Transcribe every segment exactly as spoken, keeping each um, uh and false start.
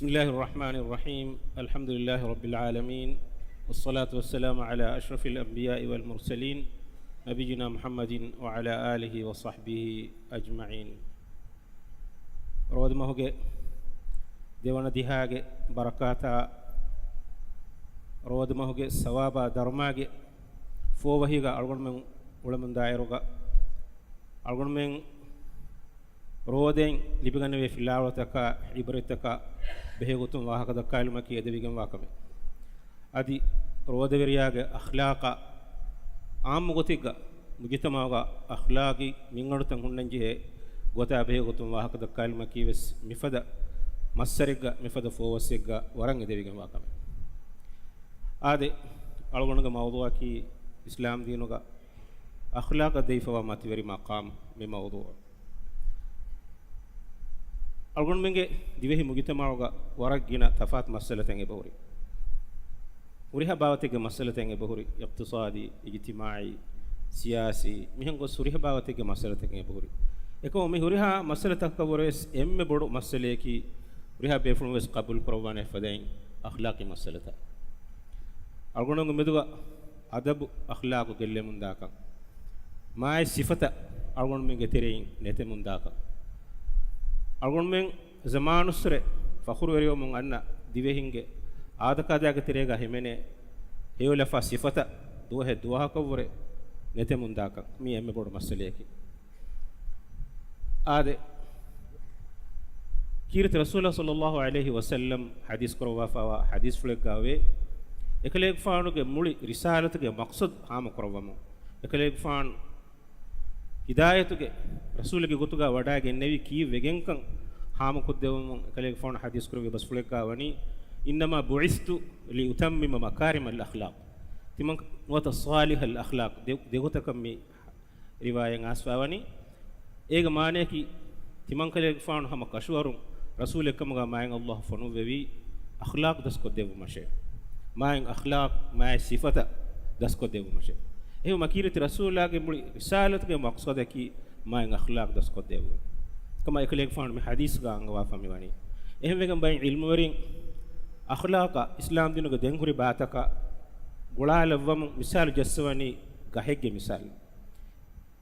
بسم الله الرحمن الرحيم. الحمد لله رب العالمين. والصلاة والسلام على أشرف الأنبياء والمرسلين نبينا محمد وعلى آله وصحبه أجمعين. ރޯދަމަހުގެ ދެވަނަ ދިހާގެ ބަރަކާތާ، ރޯދަމަހުގެ ސަވާބާ ދަރުމާގެ ފޯވަހީގަ އަޅުގަނޑުމެން އުޅެމުންދާއިރުގަ، އަޅުގަނޑުމެން ރޯދައިން ލިބިގަނެވޭ ފިލާވަޅުތަކާ، ޢިބްރަތްތަކާ ބެހޭގޮތުން ވާހަކަ ދައްކާލުމަކީ އެދެވިގެންވާ ކަމެއް. އަދި ރޯދަވެރިޔާގެ އަޚްލާޤާ ޢާއްމު ގޮތެއްގަ މުޖުތަމަޢުގަ އަޚްލާޤީ މިންވަރުތައް ހުންނަންޖެހޭ ގޮތާ ބެހޭގޮތުން ވާހަކަ ދައްކާލުމަކީ ވެސް މިފަދަ މައްސަރެއްގަ، މިފަދަ ފޯވައްސެއްގަ ވަރަށް އެދެވިގެންވާ ކަމެއް. އާދެ، އަޅުގަނޑުގެ މައުޟޫޢަކީ އިސްލާމް ދީނުގަ އަޚްލާޤަށް ދެވިފަވާ މަތިވެރި މަޤާމް މި މައުޟޫޢު. އަޅުގަނޑުމެންގެ ދިވެހި މުޖުތަމަޢުގަ ވަރަށް ގިނަ ތަފާތު މައްސަލަތައް އެބަހުރި. ހުރިހާ ބާވަތެއްގެ މައްސަލަތައް އެބަހުރި، އިޤްތިޞާދީ، އިޖްތިމާޢީ، ސިޔާސީ، މިހެން ގޮސް ހުރިހާ ބާވަތެއްގެ މައްސަލަތައް އެބަހުރި. އެކަމު މި ހުރިހާ މައްސަލަތަކަށްވުރެ ވެސް އެންމެ ބޮޑު މައްސަލައަކީ، ހުރިހާ ބޭފުޅުން ވެސް ޤަބޫލު ކުރައްވާނެ ފަދައިން، އަޚްލާޤީ މައްސަލަތައް. އަޅުގަނޑުގެ މެދުގަ އަދަބު އަޚްލާޤު ގެއްލެމުންދާކަން، މާތް ސިފަތައް އަޅުގަނޑުމެންގެ ތެރެއިން ނެތެމުންދާކަން، އަޅުގަނޑުމެން ޒަމާނުއްސުރެ ފަޚުރުވެރިވަމުން އަންނަ ދިވެހިންގެ އާދަކާދައިގެ ތެރޭގަ ހިމެނޭ ހެޔޮލަފާ ސިފަތައް ދުވަހެއް ދުވަހަކަށްވުރެ ނެތެމުންދާކަން، މީ އެންމެ ބޮޑު މައްސަލައަކީ. އާދެ، ކީރިތި ރަސޫލާ ޞައްލައްލާހު ޢަލައިހި ވަސައްލަމް ޙަދީޘް ކުރައްވާފައިވާ ޙަދީޘްފުޅެއްގައިވޭ، އެކަލޭގެފާނުގެ މުޅި ރިސާލަތުގެ މަޤްޞަދު ހާމަކުރައްވަމުން، އެކަލޭގެފާނު ހިދާޔަތުގެ ރަސޫލެއްގެ ގޮތުގަ ވަޑައިގެންނެވި ކީއްވެގެންކަން ހާމަކޮށްދެއްވަމުން، އެކަލޭގެފާނު ޙަދީޘް ކުރެއްވި ބަސްފުޅެއްގައި ވަނީ، إنما بعثت لأتمم مكارم الأخلاق. ތިމަން ނުވަތަ ޞާލިޙަލް އަޚްލާޤް، ދެ-، ދެގޮތަކަށް މި ރިވާޔަތް އައިސްފައިވަނީ، އޭގެ މާނަޔަކީ، ތިމަންކަލޭގެފާނު ހަމަ ކަށަވަރުން ރަސޫލެއްކަމުގަ މާތް ﷲ ފޮނުއްވެވީ އަޚްލާޤް ދަސްކޮށްދެއްވުމަށޭ. މާތް އަޚްލާޤް، މާތް ސިފަތައް ދަސްކޮށްދެއްވުމަށޭ. އެހެންވީމަ ކީރިތި ރަސޫލާގެ މުޅި ރިސާލަތުގެ މަޤްޞަދަކީ މާތް އަޚްލާޤް ދަސްކޮށްދެއްވުން ކަމަށް އެކަލޭގެފާނު މި ޙަދީޘްގަ އަންގަވާފަ މިވަނީ. އެހެންވެގެން ބައެއް ޢިލްމުވެރިން އަޚްލާޤަށް އިސްލާމްދީނުގެ ދެންހުރި ބައިތަކަށް ގުޅާލައްވަމުން މިސާލު ޖައްސަވަނީ ގަހެއްގެ މިސާލު.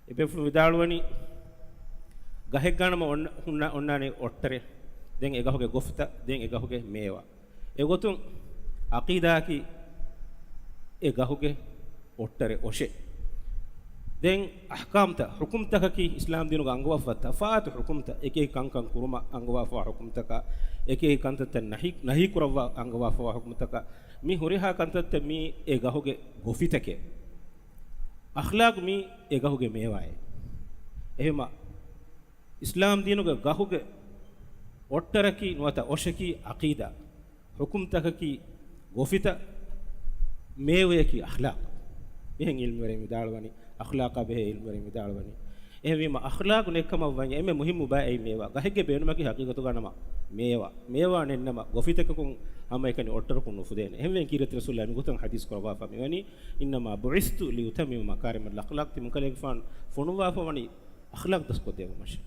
އެބޭފުޅުން ވިދާޅުވަނީ، ގަހެއްގަ ނަމަ އޮން-، ހުންނަ-، އޮންނާނީ އޮށްޓަރެއް، ދެން އެ ގަހުގެ ގޮފިތައް، ދެން އެ ގަހުގެ މޭވާ. އެގޮތުން ޢަޤީދާއަކީ އެ ގަހުގެ އޮށްޓަރެއް، އޮށެއް. ދެން އަޙްކާމްތައް، ޙުކުމްތަކަކީ އިސްލާމްދީނުގަ އަންގަވާފަ ތަފާތު ޙުކުމްތައް، އެކި ކަންކަން ކުރުމަށް އަންގަވާފަ ޙުކުމްތަކާ، އެކި ކަންތައްތައް ނަހީ، ނަހީ ކުރައްވާ އަންގަވާފަ ޙުކުމްތަކާ، މި ހުރިހާ ކަންތައްތައް މީ އެ ގަހުގެ ގޮފިތަކެއް. އަޚްލާޤް މީ އެ ގަހުގެ މޭވާއެއް. އެހެމަ އިސްލާމް ދީނުގެ ގަހުގެ އޮށްޓަރަކީ ނުވަތަ އޮށަކީ ޢަޤީދާ، ޙުކުމްތަކަކީ ގޮފިތައް، މޭވަޔަކީ އަޚްލާޤް. މިހެން ޢިލްމުވެރިން ވިދާޅުވަނީ، އަޚްލާޤާ ބެހޭ ޢިލްމުވެރިން ވިދާޅުވަނީ. އެހެންވީމަ އަޚްލާޤު ނެތްކަމަށް ވަންޏާ އެންމެ މުހިއްމު ބައެއް މޭވާ. ގަހެއްގެ ބޭނުމަކީ ޙަޤީޤަތުގަ ނަމަ މޭވާ. މޭވާ ނެތްނަމަ ގޮފިތަކަކުން ހަމައެކަނި އޮށްޓަރަކުން ނުފުދޭނެ. އެހެންވެ ކީރިތި ރަސޫލާ މިގޮތުން ޙަދީޘް ކުރައްވާފަ މިވަނީ، إنما بعثت لأتمم مكارم الأخلاق. ތިމަންކަލޭގެފާނު ފޮނުވާފަ ވަނީ އަޚްލާޤް ދަސްކޮށްދެއްވުމަށޭ.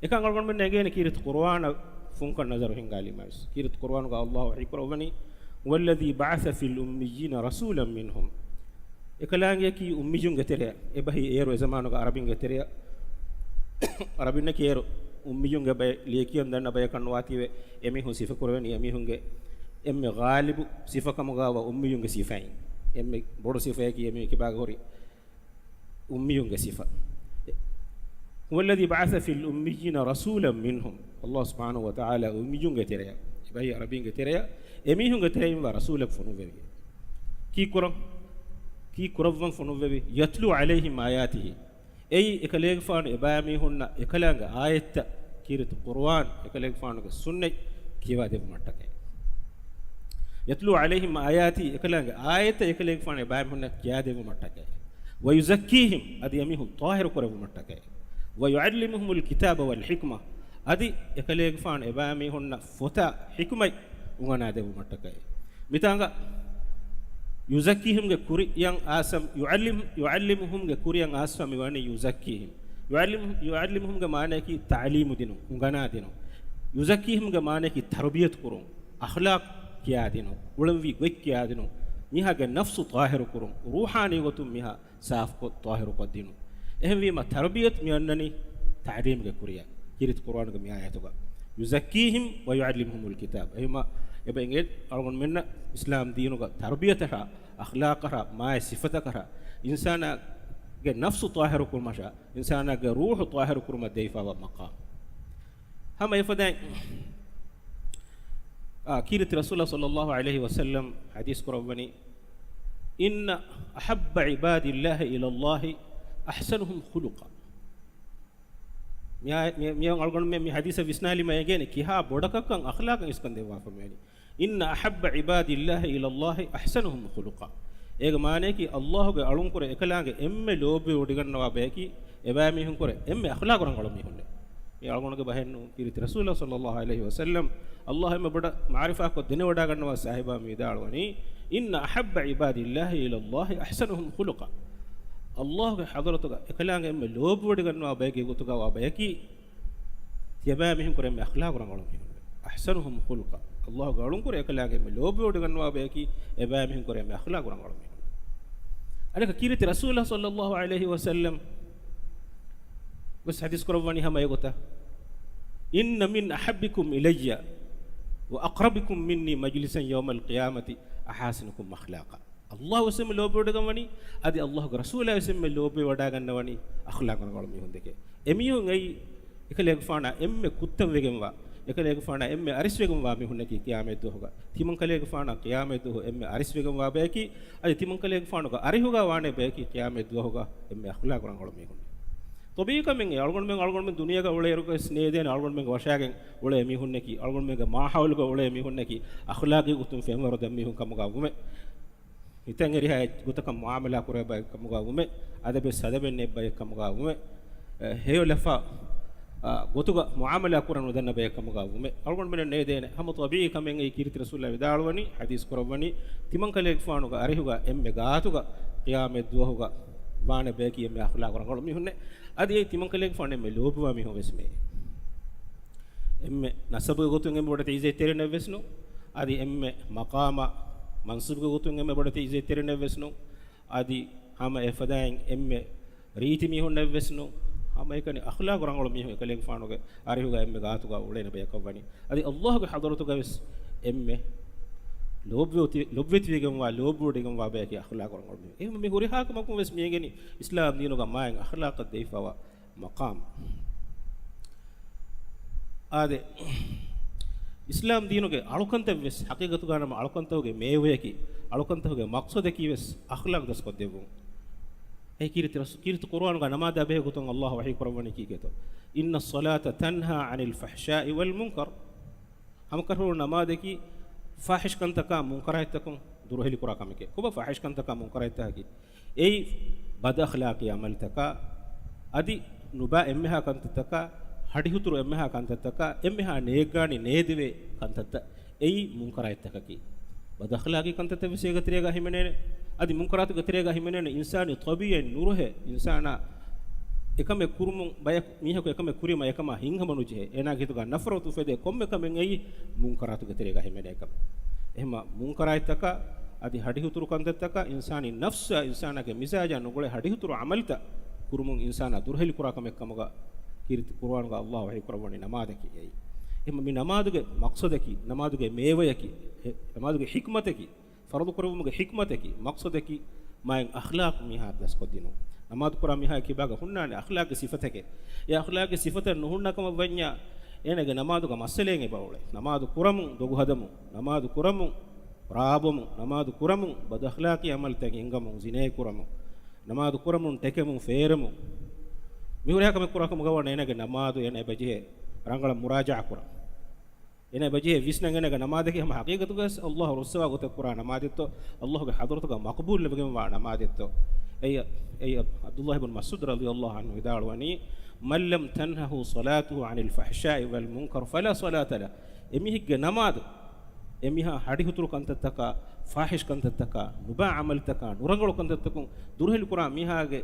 އެކަން އަޅުގަނޑުމެން ނެގޭނެ ކީރިތި ޤުރުއާނަށް ފުންކަން ނަޒަރު ހިންގާލީމަ ވެސް. ކީރިތި ޤުރުއާނުގަ ﷲ ވަޙީ ކުރައްވަނީ، هو الذي بعث في الأميين رسولا منهم. އެކަލާނގެއަކީ އުއްމިއްޔުންގެ ތެރެއަށް. އެބަހީ އޭރު އެ ޒަމާނުގަ ޢަރަބިންގެ ތެރެއަށް، ޢަރަބިންނަކީ އޭރު އުއްމިއްޔުންގެ ބައެއް، ލިޔެކިޔަން ދަންނަ ބަޔަކަށް ނުވާތީވެ، އެމީހުން ސިފަކުރެވެނީ އެމީހުންގެ އެންމެ ޣާލިބު ސިފަކަމުގައިވާ އުއްމިއްޔުންގެ ސިފައިން. އެންމެ ބޮޑު ސިފައަކީ އެމީހުން ކިބާގަ ހުރި އުއްމިއްޔުންގެ ސިފަ. هو الذي بعث في الأميين رسولا منهم. ﷲ ސުބްޙާނަހޫ ވަތަޢާލާ އުއްމިއްޔުންގެ ތެރެއަށް، އެބަހީ ޢަރަބީންގެ ތެރެއަށް، އެމީހުންގެ ތެރެއިން ވާ ރަސޫލެއް ފޮނުއްވެވި. ކީކުރަން؟ ކީކުރައްވަން ފޮނުއްވެވި. يتلو عليهم آياته. އެއީ އެކަލޭގެފާނު އެބައިމީހުންނަށް އެކަލާނގެ އާޔަތްތައް، ކީރިތި ޤުރުއާން، އެކަލޭގެފާނުގެ ސުންނަތް ކިޔަވާދެއްވުމަށްޓަކައި. يتلو عليهم آياته، އެކަލާނގެ އާޔަތްތައް އެކަލޭގެފާނު އެބައިމީހުންނަށް ކިޔާދެއްވުމަށްޓަކައި. ويزكيهم، އަދި އެމީހުން ޠާހިރު ކުރެއްވުމަށްޓަކައި. ويعلمهم الكتاب والحكمة، އަދި އެކަލޭގެފާނު އެބައިމީހުންނަށް ފޮތާ ޙިކުމަތް އުނގަނާދެއްވުމަށްޓަކައި. މިތާނގަ يزكيهم ގެ ކުރިޔަށް އާސަމް، يعلم، يعلمهم ގެ ކުރިޔަށް އާސްފަ މިވަނީ يزكيهم. يعلم، يعلمهم ގެ މާނަޔަކީ ތަޢުލީމު ދިނުން، އުނގަނާ ދިނުން. ޔުޒައްކީހިމްގެ މާނަޔަކީ ތަރުބިޔަތު ކުރުން، އަޚްލާޤް ކިޔާދިނުން، އުޅެންވީ ގޮތް ކިޔާދިނުން، މީހާގެ ނަފްސު ޠާހިރު ކުރުން، ރޫޙާނީ ގޮތުން މީހާ ސާފުކޮށް، ޠާހިރުކޮށް ދިނުން. އެހެންވީމަ، ތަރުބިޔަތު މި އަންނަނީ ތަޢުލީމްގެ ކުރިއަށް. ކީރިތި ޤުރުއާނުގެ މި އާޔަތުގަ، "يزكيهم ويعلمهم الكتاب." އެހެންވީމަ، އެބަ އިނގޭ އަޅުގަނޑުމެންނަށް އިސްލާމް ދީނުގަ ތަރުބިޔަތަށާ، އަޚްލާޤަށާ، މާތް ސިފަތަކަށާ، އިންސާނާގެ ނަފްސު ޠާހިރު ކުރުމަށާ، އިންސާނާގެ ރޫޙު ޠާހިރު ކުރުމަށް ދެވިފައިވާ މަޤާމް. ހަމަ އެފަދައިން، އާ، ކީރިތި ރަސޫލާ ޞައްލައްލާހު ޢަލައިހި ވަސައްލަމް ޙަދީޘް ކުރައްވަނީ، "إن أحب عباد الله إلى الله أحسنهم خلقا." މިއާ-، މި-، މިއޮން އަޅުގަނޑުމެން މި ޙަދީޘަށް ވިސްނާލީމަ އެނގޭނެ ކިހާ ބޮޑަކަށްކަން އަޚްލާޤަށް އިސްކަން ދެއްވާފަ މިވަނީ. "إن أحب عباد الله إلى الله أحسنهم خلقا." އޭގެ މާނަޔަކީ، ﷲ ގެ އަޅުންކުރެ އެކަލާނގެ އެންމެ ލޯބިވެވޮޑިގަންނަވާ ބަޔަކީ، އެބައިމީހުންކުރެ އެންމެ އަޚްލާޤު ރަނގަޅު މީހުންނޭ. މި އަޅުގަނޑުގެ ބަހެއް ނޫން، ކީރިތި ރަސޫލާ ޞައްލައްލާހު ޢަލައިހި ވަސައްލަމް، ﷲ އެންމެ ބޮޑަށް މަޢުރިފާކޮށް ދެނެވަޑައިގަންނަވާ ސާހިބާ މި ވިދާޅުވަނީ، "إن أحب عباد الله إلى الله أحسنهم خلقا." ﷲ ގެ ޙަޟްރަތުގަ އެކަލާނގެ އެންމެ ލޯބިވެވޮޑިގަންނަވާ ބައެއްގެ ގޮތުގަ ވާ ބަޔަކީ، ތިޔަބައިމީހުންކުރެ އެންމެ އަޚްލާޤު ރަނގަޅު މީހުން. أحسنهم خلقا. ﷲ ގެ އަޅުންކުރެ އެކަލާނގެ އެންމެ ލޯބިވެވޮޑިގަންނަވާ ބަޔަކީ، އެބައިމީހުންކުރެ އެންމެ އަޚްލާޤު ރަނގަޅު މީހުން. އަނެކަ ކީރިތި ރަސޫލާ ޞައްލައްލާހު ޢަލައިހި ވަސައްލަމް ވެސް ޙަދީޘް ކުރައްވަނީ ހަމަ އެގޮތަށް، "إن من أحبكم إلي وأقربكم مني مجلسا يوم القيامة أحاسنكم أخلاقا." ﷲ ވެސް އެންމެ ލޯބިވެވޮޑިގަންނަވަނީ، އަދި ﷲ ގެ ރަސޫލާ ވެސް އެންމެ ލޯބިވެވަޑައިގަންނަވަނީ އަޚްލާޤު ރަނގަޅު މީހުން ދެކެ. އެމީހުން އެއީ އެކަލޭގެފާނާ އެންމެ ކުއްތަންވެގެންވާ، އެކަލޭގެފާނާ އެންމެ އަރިސްވެގެންވާ މީހުންނަކީ ޤިޔާމަތްދުވަހުގަ. ތިމަންކަލޭގެފާނާ ޤިޔާމަތްދުވަހު އެންމެ އަރިސްވެގެންވާ ބަޔަކީ، އަދި ތިމަންކަލޭގެފާނުގެ އަރިހުގަ ވާނެ ބަޔަކީ ޤިޔާމަތްދުވަހުގަ އެންމެ އަޚްލާޤު ރަނގަޅު މީހުން. ޠަބީޢީ ކަމެއް އެ އަޅުގަނޑުމެން، އަޅުގަނޑުމެން ދުނިޔޭގަ އުޅޭއިރުގަ ވެސް ނޭދޭނެ އަޅުގަނޑުމެންގެ ވަށާގެން އުޅޭ މީހުންނަކީ، އަޅުގަނޑުމެންގެ މާހައުލުގަ އުޅޭ މީހުންނަކީ އަޚްލާޤީ ގޮތުން ފެންވަރު ދެއް މީހުން ކަމުގަ ވުމެ. ހިތަށް އެރިހާ ގޮތަކަށް މުޢާމަލާ ކުރޭ ބައެއް ކަމުގަ ވުމެ، އަދަބެއް ސަދަބެއް ނެތް ބައެއް ކަމުގަ ވުމެ، އެ، ހެޔޮ ލަފާ، އާ، ގޮތުގަ މުޢާމަލާ ކުރަން ނުދަންނަ ބައެއް ކަމުގަ ވުމެ، އަޅުގަނޑުމެންނަށް ނޭދޭނެ ހަމަ ޠަބީޢީ ކަމެއް އެއީ. ކީރިތި ރަސޫލާ ވިދާޅުވަނީ، ޙަދީޘް ކުރައްވަނީ، ތިމަންކަލޭގެފާނުގެ އަރިހުގަ އެންމެ ގާތުގަ ޤިޔާމަތްދުވަހުގަ ވާނެ ބަޔަކީ އެންމެ އަޚްލާޤު ރަނގަޅު މީހުންނޭ. އަދި އެއީ ތިމަންކަލޭގެފާނު އެންމެ ލޯބިވާ މީހުން ވެސް މެއޭ. އެންމެ ނަސަބުގެ ގޮތުން އެންމެ ބޮޑެތި ޢިއްޒަތްތެރިނެއް ވެސް ނޫން. އަދި އެންމެ މަޤާމާ މަންސަބުގެ ގޮތުން އެންމެ ބޮޑެތި ޢިއްޒަތްތެރިނެއް ވެސް ނޫން. އަދި ހަމަ އެފަދައިން އެންމެ ރީތި މީހުންނެއް ވެސް ނޫން. ހަމައެކަނި އަޚްލާޤު ރަނގަޅު މީހުން އެކަލޭގެފާނުގެ އަރިހުގަ އެންމެ ގާތުގަ އުޅޭނެ ބަޔަކަށް ވަނީ. އަދި ﷲ ގެ ޙަޟްރަތުގަ ވެސް އެންމެ ލޯބިވެތި-، ލޮބްވެތިވެގެންވާ، ލޯބިވޮޑިގެންވާ ބަޔަކީ އަޚްލާޤު ރަނގަޅު މީހުން. އެހެން މި ހުރިހާ ކަމަކުން ވެސް މި އެނގެނީ އިސްލާމް ދީނުގަ މާތް އަޚްލާޤަށް ދެވިފައިވާ މަޤާމް. އާދެ، އިސްލާމް ދީނުގެ އަޅުކަންތައް ވެސް ޙަޤީޤަތުގަ ނަމަ އަޅުކަންތަކުގެ މޭވަޔަކީ، އަޅުކަންތަކުގެ މަޤްޞަދަކީ ވެސް އަޚްލާޤް ދަސްކޮށްދެއްވުން. އެ ކީރިތި ރަސޫ-، ކީރިތި ޤުރުއާނުގަ ނަމާދާ ބެހޭ ގޮތުން ﷲ ވަޙީ ކުރައްވަނީ ކީކޭތޯ؟ "إن الصلاة تنهى عن الفحشاء والمنكر." ހަމަކަށަވަރު ނަމާދަކީ ފާޙިޝް ކަންތަކާ، މުންކަރާތްތަކުން ދުރުހެލިކުރާ ކަމެކޭ. ކޮބާ ފާޙިޝް ކަންތަކާ، މުންކަރާތްތަކަކީ؟ އެއީ ބަދްއަޚްލާޤީ ޢަމަލްތަކާ، އަދި ނުބާ އެންމެހާ ކަންތައްތަކާ، ހަޑިހުތުރު އެންމެހާ ކަންތައްތަކާ، އެންމެހާ ނޭއްގާނި ނޭދެވޭ ކަންތައްތައް. އެއީ މުންކަރާތްތަކަކީ. ބަދްއަޚްލާޤީ ކަންތައްތައް ވެސް އޭގެ ތެރޭގަ ހިމެނޭނެ. އަދި މުންކަރާތުގެ ތެރޭގަ ހިމެނޭނެ އިންސާނީ ޠަބީޢަތް ނުރުހޭ، އިންސާނާ އެކަމެއް ކުރުމުން ބަޔަކު، މީހަކު އެކަމެއް ކުރީމަ އެކަމާ ހިތްހަމަނުޖެހޭ، އޭނާގެ ހިތުގަ ނަފްރަތު އުފެދޭ ކޮންމެ ކަމެއް އެއީ މުންކަރާތުގެ ތެރޭގަ ހިމެނޭ ކަމެއް. އެހެންމަ މުންކަރާތްތަކާ އަދި ހަޑިހުތުރު ކަންތައްތަކާ އިންސާނީ ނަފްސާ، އިންސާނާގެ މިޒާޖާ ނުގުޅޭ ހަޑިހުތުރު ޢަމަލްތައް ކުރުމުން އިންސާނާ ދުރުހެލިކުރާ ކަމެއް ކަމުގަ ކީރިތި ޤުރުއާނުގަ ﷲ ވަޙީކުރައްވަނީ ނަމާދަކީ އެއީ. އެހެންމަ މި ނަމާދުގެ މަޤްޞަދަކީ، ނަމާދުގެ މޭވަޔަކީ، އެ ނަމާދުގެ ޙިކްމަތަކީ، ފަރުޟު ކުރެއްވުމުގެ ޙިކްމަތަކީ، މަޤްޞަދަކީ، މާތް އަޚްލާޤް މީހާ ދަސްކޮށްދިނުން. ނަމާދު ކުރާ މީހާގެ ކިބާގަ ހުންނާނެ އަޚްލާޤީ ސިފަތަކެއް. އެ އަޚްލާޤީ ސިފަތައް ނުހުންނަ ކަމަށް ވަންޏާ، އޭނާގެ ނަމާދުގަ މައްސަލައެއް އެބައުޅޭ. ނަމާދު ކުރަމުން ދޮގު ހަދަމުން، ނަމާދު ކުރަމުން ރާވަމުން، ނަމާދު ކުރަމުން ބަދްއަޚްލާޤީ ޢަމަލްތައް ހިންގަމުން، ޒިނޭ ކުރަމުން، ނަމާދު ކުރަމުން ޓެކެމުން ފޭރެމުން، މި ހުރިހާ ކަމެއް ކުރާ ކަމުގަ ވަންޏާ އޭނާގެ ނަމާދު އޭނާ އެބަޖެހޭ ރަނގަޅަށް މުރާޖަޢާ ކުރަން. އޭނާ އެބަޖެހޭ ވިސްނަން އޭނާގެ ނަމާދަކީ ހަމަ ޙަޤީޤަތުގަ ވެސް ﷲ ރުއްސަވާ ގޮތަށް ކުރާ ނަމާދެއްތޯ، ﷲ ގެ ޙަޟްރަތުގަ މަޤްބޫލު ވެގެންވާ ނަމާދެއްތޯ. އެއީ، އެއީ ޢަބްދުﷲ ބިން މަސްޢޫދު ރަޟިޔަﷲ ޢަންހު ވިދާޅުވަނީ، "من لم تنهه صلاته عن الفحشاء والمنكر فلا صلاة له." އެމީހެއްގެ ނަމާދު، އެމީހާ ހަޑިހުތުރު ކަންތައްތަކާ، ފާޙިޝް ކަންތައްތަކާ، ނުބާ ޢަމަލްތަކާ، ނުރަނގަޅު ކަންތައްތަކުން ދުރުހެލިކުރާ މީހާގެ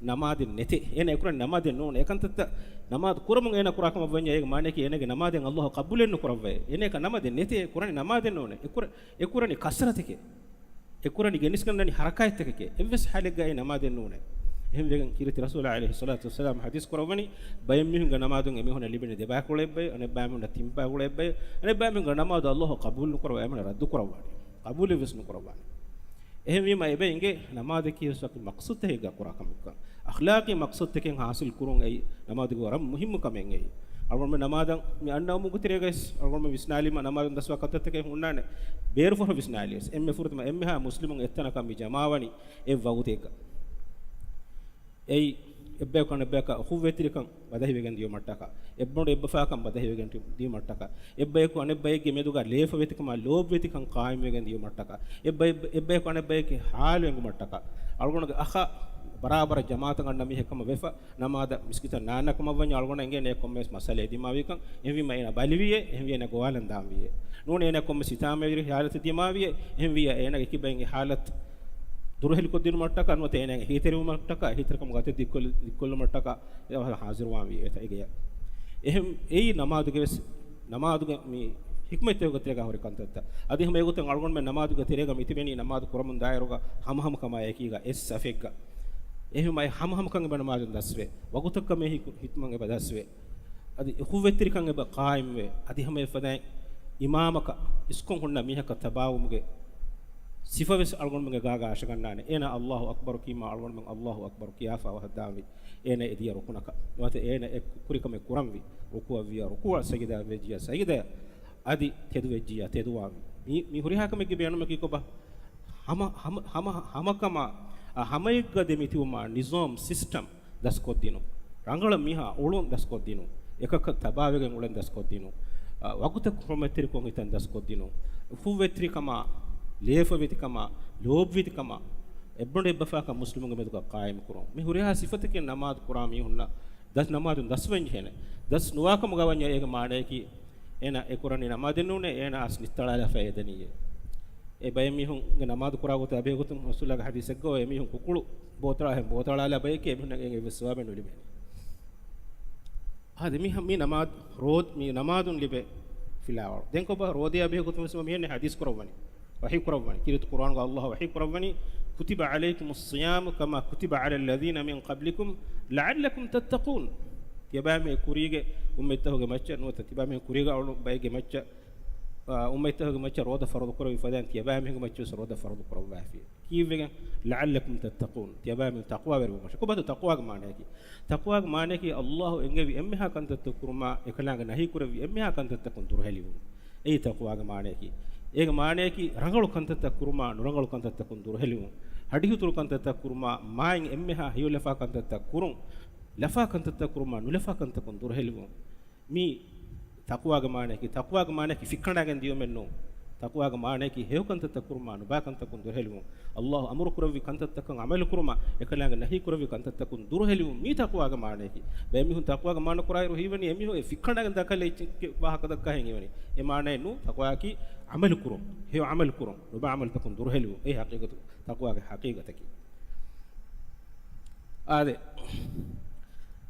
ނަމާދެއް ނެތޭ. އޭނަ އެކުރަނީ ނަމާދެއް ނޫނޭ. އެކަންތައްތައް ނަމާދު ކުރަމުން އޭނަ ކުރާ ކަމަށް ވަންޏާ އޭގެ މާނަޔަކީ އޭނަގެ ނަމާދެއް އައްލާހު ޤަބޫލެއް ނުކުރައްވައޭ. އޭނައަކަށް ނަމާދެއް ނެތޭ، ކުރަނީ ނަމާދެއް ނޫނޭ. އެކުރ-، އެކުރަނީ ކަސްރަތެކޭ. އެކުރަނީ ގެނެސްގަންނަނީ ހަރަކާތްތަކެކޭ. އެއްވެސް ޙާލެއްގައި ނަމާދެއް ނޫނޭ. އެހެންވެގެން ކީރިތި ރަސޫލާ ޢަލައިހިއްޞަލާތު ވައްސަލާމް ޙަދީޘް ކުރައްވަނީ، ބައެއް މީހުންގެ ނަމާދުން އެމީހުންނަށް ލިބެނީ ދެ ބަޔަކު ޅެއްބައި، އަނެއް ބައިމީހުންނަށް ތިން ބަޔަކު ޅެއްބައި، އަނެއް ބައިމީހުންގެ ނަމާދު އައްލާހު ޤަބޫލު ނުކުރައްވާ، އެމީހުންނަށް ރައްދު ކުރައްވާނެ. ޤަބޫލެއްވެސް ނުކުރައްވާނެ. އެހެންވީމަ އެބަ އިނގޭ ނަމާދަކީ ވެސް ވަކި މަޤްޞަދުތަކެއްގަ ކުރާ ކަމެއްކަން. އަޚްލާޤީ މަޤްޞަދުތަކެއް ޙާޞިލް ކުރުން އެއީ ނަމާދުގެ ވަރަށް މުހިއްމު ކަމެއް އެއީ. އަޅުގަނޑުމެން ނަމާދަށް މި އަންނަ އުމުގެ ތެރޭގައި ވެސް އަޅުގަނޑުމެން ވިސްނާލީމަ ނަމާދުން ދަސްވާ ކަންތައްތަކެއް ހުންނާނެ. ބޭރުފަހު ވިސްނާލިޔަސް އެންމެ ފުރަތަމަ އެންމެހާ މުސްލިމުން އެއްތަނަކަށް މި ޖަމާވަނީ އެއް ވަގުތެއްގަ. އެއީ، އެއްބަޔަކު އަނެއްބަޔަކާ އުޚުއްވަތްތެރިކަން ބަދަހިވެގެން ދިޔުމަށްޓަކާ، އެއްބަނޑު އެއްބަފާކަން ބަދަހިވެގެން ދިޔުމަށްޓަކާ، އެއްބަޔަކު އަނެއްބަޔެއްގެ މެދުގަ ލޭފަވެތިކަމާ ލޯބިވެތިކަން ޤާއިމްވެގެން ދިޔުމަށްޓަކާ، އެއްބަ-، އެއްބަ-، އެއްބަޔަކު އަނެއްބަޔެއްގެ ޙާލު އެނގުމަށްޓަކާ، އަޅުގަނޑުގެ އަޚާ ބަރާބަރަށް ޖަމާޢަތަށް އަންނަ މީހެއް ކަމަށް ވެފަ، ނަމާދަށް މިސްކިތަށް ނާންނަ ކަމަށް ވަންޏާ އަޅުގަނޑަށް އެނގޭނެ އެ ކޮންމެވެސް މައްސަލައެއް ދިމާވީކަން. އެހެންވީމަ އޭނަ ބަލިވިއޭ، އެހެންވީ އޭނަ ގޮވާލަން ދާންވީއޭ. ނޫނީ އޭނަ ކޮންމެ ސިތާމަވެރި ޙާލަތެއް ދިމާވިއޭ، އެހެންވިއްޔާ އޭނަގެ ކިބައިން އެ ޙާލަތު ދުރުހެލިކޮށްދިނުމަށްޓަކާ، ނުވަތަ އޭނަ އެހީތެރިވުމަށްޓަކާ، އެހީތެރިކަމުގެ އަތެއް ދިއްކޮށްލު-، ދިއްކޮށްލުމަށްޓަކާ އެ ޙާޟިރުވާންވީ އެތަ އެގެޔަށް. އެހެން އެއީ ނަމާދުގެ ވެސް، ނަމާދުގެ މި ޙިކްމަތްތަކުގެ ތެރޭގަ ހުރި ކަންތައްތައް. އަދި ހަމަ އެގޮތުން އަޅުގަނޑުމެން ނަމާދުގެ ތެރޭގަ މިތިބެނީ ނަމާދު ކުރަމުން ދާއިރުގަ ހަމަހަމަކަމާ އެކީގަ އެއް ސަފެއްގަ. އެހެންވީމަ އެ ހަމަހަމަކަން އެބަ ނަމާދުން ދަސްވޭ. ވަގުތަކަށް މޭ ހި-، ހިތުމަށް އެބަ ދަސްވޭ. އަދި އުޚުއްވަތްތެރިކަން އެބަ ޤާއިމްވޭ. އަދި ހަމަ އެފަދައިން އިމާމަކަށް އިސްކޮށް ހުންނަ މީހަކަށް ތަބާވުމުގެ ސިފަވެސް އަޅުގަނޑުމެންގެ ގާގަ އަށަގަންނާނެ. އޭނާ އައްލާހު އަކްބަރު ކީމާ އަޅުގަނޑުމެން އައްލާހު އަކްބަރު ކިޔާފަ އަވަހަށްދާންވީ. އޭނަ އެދިޔަ ރުކުނަކަށް. ނުވަތަ އޭނަ އެ ކުރިކަމެއް ކުރަންވީ. ރުކޫޢަށްވިއްޔާ ރުކޫޢަށް، ސަޖިދާ ވެއްޖިއްޔާ ސަޖިދަޔަށް، އަދި ތެދުވެއްޖިއްޔާ ތެދުވާންވީ. މި، މި ހުރިހާ ކަމެއްގެ ބޭނުމަކީ ކޮބާ؟ ހަމަ، ހަމަ، ހަމަ، ހަމަކަމާ، އަ، ހަމައެއްގަ ދެމިތިބުމާ، ނިޒާމް، ސިސްޓަމް ދަސްކޮށްދިނުން. ރަނގަޅަށް މީހާ އުޅުން ދަސްކޮށްދިނުން. އެކަކަށް ތަބާވެގެން އުޅެން ދަސްކޮށްދިނުން. އަ، ވަގުތަށް ޙުރުމަތްތެރިކޮށް ހިތަން ދަސްކޮށްދިނުން. އުޚުއްވަތްތެރިކަމާ، ލޭފަވެތިކަމާ، ލޯބިވެތިކަމާ، އެއްބަނޑު އެއްބަފާކަން މުސްލިމުންގެ މެދުގަ ޤާއިމުކުރުން. މި ހުރިހާ ސިފަތަކެއް ނަމާދު ކުރާ މީހުންނަށް ދަސް ނަމާދުން ދަސްވަންޖެހޭނެ. ދަސް ނުވާކަމުގަ ވަންޏާ އޭގެ މާނަޔަކީ އޭނަ އެކުރަނީ ނަމާދެއް ނޫނޭ، އޭނަ އަސް ނިއްތަޅާލާފަ އެދެނީއޭ. އެ ބައެއް މީހުންގެ ނަމާދު ކުރާ ގޮތަށް އަބިހެގޮތުން ރަސޫލާގެ ޙަދީޘެއްގަ އެމީހުން ކުކުޅު ބޯތަޅާހެން ބޯތަޅާލާ ބަޔެކޭ އެމީހުންނަށް އެއްވެސް ސަވާބެއް ނުލިބޭނެ. އާދެ، މި، މި ނަމާދު، ރޯދަ، މި ނަމާދުން ލިބޭ ފިލާވަޅު. ދެން ކޮބާ ރޯދަޔާ އަބިހެގޮތުން ވެސް މިހެން ޙަދީޘް ކުރައްވަނީ. ވަޙީ ކުރައްވަނީ. ކީރިތި ޤުރްއާނުގަ އައްލާހު ވަޙީ ކުރައްވަނީ، كتب عليكم الصيام كما كتب على الذين من قبلكم لعلكم تتقون. ތިޔަބައިމީހުން ކުރީގެ އުއްމަތްތަކުގެ މައްޗަށް ނުވަތަ ތިޔަބައިމީހުން ކުރީގަ އުޅުނު ބައެއްގެ މައްޗަށް، އާ، އުއްމަތްތަކުގެ މައްޗަށް ރޯދަ ފަރުޟު ކުރެއްވި ފަދައިން ތިޔަބައިމީހުންގެ މައްޗަށް ވެސް ރޯދަ ފަރުޟު ކުރައްވާފި. ކީއްވެގެން؟ لعلكم تتقون. ތިޔަބައިމީހުން ތަޤްވާވެރި ވުމަށް. ކޮބާތޯ ތަޤްވާގެ މާނަޔަކީ؟ ތަޤްވާގެ މާނަޔަކީ އައްލާހު އެންގެވި އެންމެހާ ކަންތައްތައް ކުރުމާ، އެކަލާނގެ ނަހީ ކުރެއްވި އެންމެހާ ކަންތައްތަކުން ދުރުހެލިވުން. އެއީ ތަޤްވާގެ މާނަޔަކީ. އޭގެ މާނަޔަކީ ރަނގަޅު ކަންތައްތައް ކުރުމާ، ނުރަނގަޅު ކަންތައްތަކުން ދުރުހެލިވުން. ހަޑިހުތުރު ކަންތައްތައް ކުރުމާ، މާތް އެންމެހާ ހެޔޮލަފާ ކަންތައްތައް ކުރުން. ލަފާ ކަންތައްތައް ކުރުމާ، ނުލަފާ ކަންތަކުން ދުރުހެލިވުން. މި ތަޤްވާގެ މާނަޔަކީ، ތަޤްވާގެ މާނަޔަކީ ފިއްކަނޑާގެން ދިޔުމެއް ނޫން. ތަޤްވާގެ މާނަޔަކީ ހެޔޮ ކަންތައްތައް ކުރުމާ، ނުބާ ކަންތަކުން ދުރުހެލިވުން. އައްލާހު އަމުރު ކުރެއްވި ކަންތައްތަކަށް ޢަމަލު ކުރުމާ، އެކަލާނގެ ނަހީ ކުރެއްވި ކަންތައްތަކުން ދުރުހެލިވުން. މީ ތަޤްވާގެ މާނަޔަކީ. ބައެއް މީހުން ތަޤްވާގެ މާނަ ކުރާއިރު ހީވަނީ އެމީހުން އެ ފިއްކަނޑާގެން ދައްކާލެއްޗެއްގެ ވާހަކަ ދައްކާ ހެން ހީވަނީ. އެ މާނައެއް ނޫން. ތަޤްވާއަކީ ޢަމަލު ކުރުން. ހެޔޮ ޢަމަލު ކުރުން. ނުބާ ޢަމަލުތަކުން ދުރުހެލިވުން. އެ ޙަޤީޤަތު ތަޤްވާގެ ޙަޤީޤަތަކީ. އާދެ،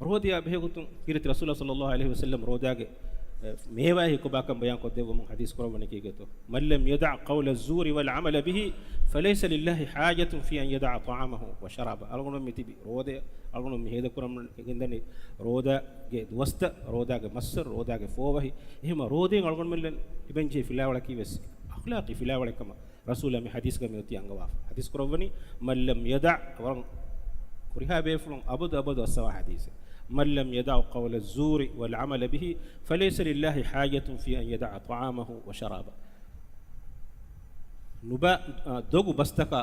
ރޯދަޔާ ބެހޭގޮތުން ކީރިތި ރަސޫލާ ޞައްލައްލާހު ޢަލައިހި ވަސައްލަމް ރޯދާގެ، އެ، މޭވާއެހި ކޮބާކަން ބަޔާން ކޮށްދެއްވަމުން ޙަދީޘް ކުރައްވަނީ ކީކޭތޯ؟ من لم يدع قول الزور والعمل به فليس لله حاجة في أن يدع طعامه وشرابه. އަޅުގަނޑު މި ތިބި ރޯދަޔަށް، އަޅުގަނޑު މި ހޭދަކުރަމުން ގެންދަނީ ރޯދާގެ ދުވަސްތައް، ރޯދާގެ މައްސަރު، ރޯދާގެ ފޯވަހި. އެހެމަ ރޯދައިން އަޅުގަނޑުމެން ލިބެންޖެހޭ ފިލާވަޅަކީ ވެސް އަޚްލާޤީ ފިލާވަޅެއް ކަމަށް ރަސޫލާ މި ޙަދީޘްގަ މިއޮތީ އަންގަވާފަ. ޙަދީޘް ކުރައްވަނީ، من لم يدع، ވަރަށް ހުރިހާ ބޭފުޅުން އަބަދު އަބަދު އައްސަވާ ޙަދީޘެއް. من لم يدع قول الزور والعمل به فليس لله حاجة في أن يدع طعامه وشرابه. ނުބަ-، އާ، ދޮގު ބަސްތަކާ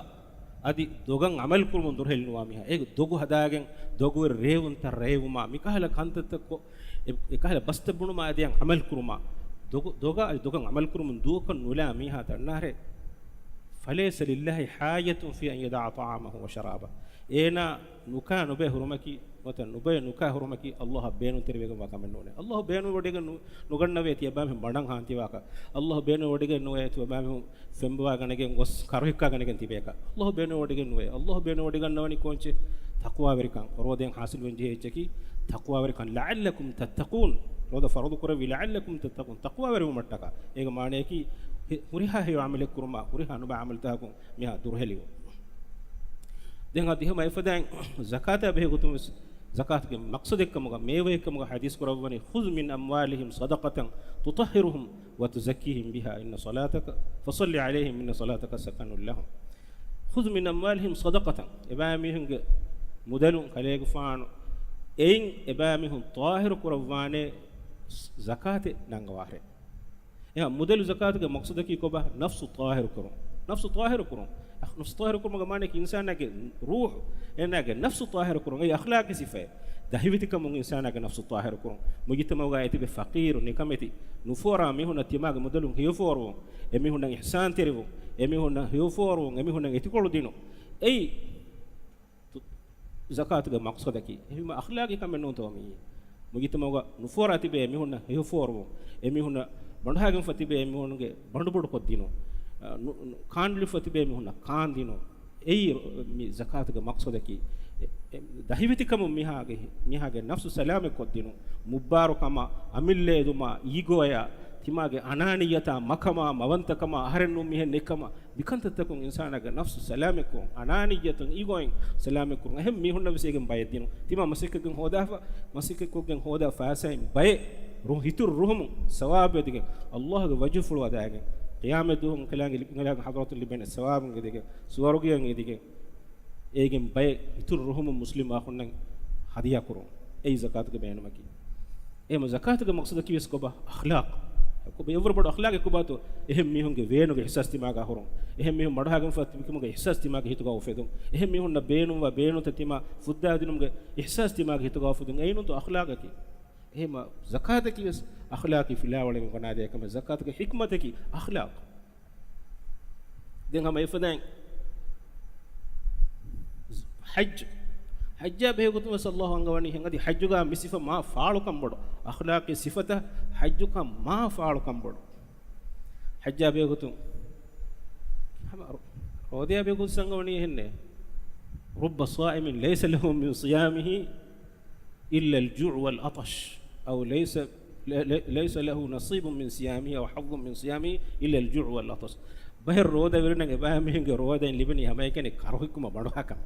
އަދި ދޮގަށް ޢަމަލު ކުރުމުން ދުރުހެލި ނުވާ މީހާ. އޭގެ ދޮގު ހަދާގެން ދޮގުވެރި ރޭވުންތައް ރޭވުމާ، މިކަހަލަ ކަންތައްތައް ކޮށް، އެ-، އެކަހަލަ ބަސްތައް ބުނުމާ އަދި އަމަލު ކުރުމާ، ދޮގު-، ދޮގާ އަދި ދޮގަށް އަމަލު ކުރުމުން ދޫކޮށް ނުލާ މީހާ ދަންނާހެ. فليس لله حاجة في أن يدع طعامه وشرابه. އޭނާ ނުކާ ނުބޮއެ ހުރުމަކީ، ނުވަތަ ނުބޮއެ ނުކާ ހުރުމަކީ އައްލާހަށް ބޭނުންތެރިވެގެންވާ ކަމެއް ނޫނޭ. އައްލާހު ބޭނުންވޮޑިގެން ނު-، ނުގަންނަވޭ ތިޔަބައިމީހުން ބަނޑަށް ހާން ތިބާކަށް. އައްލާހު ބޭނުންވޮޑިގެން ނުވޭ ތިޔަބައިމީހުން ފެންބޮވާގަނެގެން ގޮސް ކަރުހިއްކާގަނެގެން ތިބޭކަށް. އައްލާހު ބޭނުންވޮޑިގެން ނުވޭ. އައްލާހު ބޭނުންވޮޑިގަންނަވަނީ ކޯންޗެއް؟ ތަޤްވާވެރިކަން، ރޯދައިން ޙާޞިލުވެން ޖެހޭ އެއްޗަކީ ތަޤްވާވެރިކަން. لعلكم تتقون، ރޯދަ ފަރުޟު ކުރެއްވީ لعلكم تتقون، ތަޤްވާވެރިވުމަށްޓަކާ. އޭގެ މާނަޔަކީ ހެ-، ހުރިހާ ހެޔޮ ޢަމަލެއް ކުރުމާ، ހުރިހާ ނުބައި ޢަމަލުތަކަކުން މިހާ ދުރުހެލިވުން. ދެން އަދި އެހެން އެފަދައިން ޒަކާތާ ބެހޭ ގޮތުން ވެސް ޒަކާތުގެ މަޤްޞަދެއްކަމުގަ، މޭވައެއްކަމުގަ ޙަދީޘް ކުރައްވަނީ، خذ من أموالهم صدقة تطهرهم وتزكيهم بها إن صلاتك، فصل عليهم إن صلاتك سكن لهم. خذ من أموالهم صدقة، އެބައިމީހުންގެ މުދަލުން ކަލޭގެފާނު އެއިން އެބައިމީހުން ޠާހިރު ކުރައްވާނޭ ޒަކާތެއް ނަންގަވާށޭ. އެހާ މުދަލު ޒަކާތުގެ މަޤްޞަދަކީ ކޮބާ؟ ނަފްސު ޠާހިރު ކުރުން. ނަފްސު ޠާހިރު ކުރުން. އަޚް-، ނަފްސު ޠާހިރު ކުރުމުގެ މާނައަކީ އިންސާނާގެ ރޫޙު، އޭނާގެ ނަފްސު ޠާހިރު ކުރުން. އެއީ އަޚްލާޤީ ސިފައެއް. ދަހިވެތިކަމުން އިންސާނާގެ ނަފްސު ޠާހިރު ކުރުން. މުޖުތަމަޢުގައި އެތިބެ ފަޤީރު، ނިކަމެތި، ނުފޯރާ މީހުންނަށް ތިމާގެ މުދަލުން ހެޔޮފޯރުވުން. އެމީހުންނަށް އިޙްސާންތެރިވުން. އެމީހުންނަށް ހެޔޮފޯރުވުން. އެމީހުންނަށް އެތިކޮޅު ދިނުން. އެއީ ތު-، ޒަކާތުގެ މަޤްޞަދަކީ. އެހެންވީމަ އަޚްލާޤީ ކަމެއް ނޫންތޯ މިއީ؟ މުޖުތަމަޢުގަ ނުފޯރާ ތިބޭ އެމީހުންނަށް ހެޔޮފޯރުވުން، އެމީހުންނަށް ބަނޑުހައިގެންފަ ތިބޭ އެމީހުންގެ ބަނޑުބޮޑުކޮށްދިނުން، އަ، ނު-، ނު-، ކާން ލިބިފަ ތިބޭ އެމީހުންނަށް ކާން ދިނުން. އެއީ މި ޒަކާތުގެ މަޤްޞަދަކީ. އެ، އެ، ދަހިވެތިކަމުން މީހާގެ، މީހާގެ ނަފްސު ސަލާމަތްކޮށްދިނުން، މުއްބާރުކަމާ، އަމިއްލަ އެދުމާ، އީގޯއާ، ތިމާގެ އަނާނިއްޔަތާ، މަކަމާ، މަވަންތަކަމާ، އަހަރެން ނޫން މިހެން ނެތްކަމާ، މިކަންތައްތަކުން އިންސާނާގެ ނަފްސު ސަލާމަތްކުރުން، އަނާނިއްޔަތުން އީގޯއިން ސަލާމަތްކުރުން. އެހެން މީހުންނަށް ވެސް އޭގެން ބައެއް ދިނުން. ތިމާ މަސައްކަތްކޮށްގެން ހޯދާފަ، މަސައްކަތްކޮށްގެން ހޯދާ ފައިސާއިން ބައެއް ރު-، ހިތުރު ރުހުމުން ސަވާބު އެދިގެން، ﷲ ގެ ވަޖްހުފުޅު އަދާގެން، ޤިޔާމަތް ދުވަހު އެކަލާނގެ ލި-، އެކަލާނގެ ޙަޟްރަތުން ލިބޭނެ ސަވާބުން އެދިގެން، ސުވަރުގެއަށް އެދިގެން، އޭގެން ބައެއް ހިތުރު ރުހުމުން މުސްލިމް އަޚުންނަށް ހަދިޔާ ކުރުން. އެއީ ޒަކާތުގެ ބޭނުމަކީ. އެހެން ޒަކާތުގެ މަޤްޞަދަކީ ވެސް ކޮބާ؟ އަޚްލާޤް. ކޮބާ އެއްވަރު ބޮޑު އަޚްލާޤެއް ކޮބާތޯ؟ އެހެން މީހުންގެ ވޭނުގެ އިޙްސާސް ތިމާގާ ހުރުން. އެހެން މީހުން މަޑުހައިގެންފަ ތިބިކަމުގެ އިޙްސާސް ތިމާގެ ހިތުގާ އުފެދުން. އެހެން މީހުންނަށް ބޭނުންވާ ބޭނުންތައް ތިމާ ފުއްދާދިނުމުގެ އިޙްސާސް ތިމާގެ ހިތުގާ އުފެދުން. އެއީ ނޫންތޯ އަޚްލާޤަކީ؟ އެހެން ޒަކާތަކީ ވެސް އަޚްލާޤީ ފިލާވަޅެއް ގޮނާދޭ ކަމެއް. ޒަކާތުގެ ޙިކްމަތަކީ އަޚްލާޤް. ދެން ހަމަ އެފަދައިން ޙައްޖު. ޙައްޖާ ބެހޭ ގޮތުން ވެސް ﷲ އަންގަވަނީ ހެން. އަދި ޙައްޖުގާ މި ސިފަ މާ ފާޅުކަން ބޮޑު. އަޚްލާޤީ ސިފަތައް ޙައްޖުކާ މާ ފާޅުކަން ބޮޑު. ޙައްޖާ ބެހޭ ގޮތުން ހަމަ ރޯ-، ރޯދަޔާ ބެހޭ ގޮތުން އަންގަވަނީ އެހެންނޭ. رب صائم ليس له من صيامه إلا الجوع والعطش، أو ليس، لي-، لي-، ليس له نصيب من صيامه أو حظ من صيامه إلا الجوع والعطش. ބައެއް ރޯދަވެރިންނަށް އެބައިމީހުންގެ ރޯދައިން ލިބެނީ ހަމައެކަނި ކަރުހިއްކުމަށް ބަނޑުހައިކަން.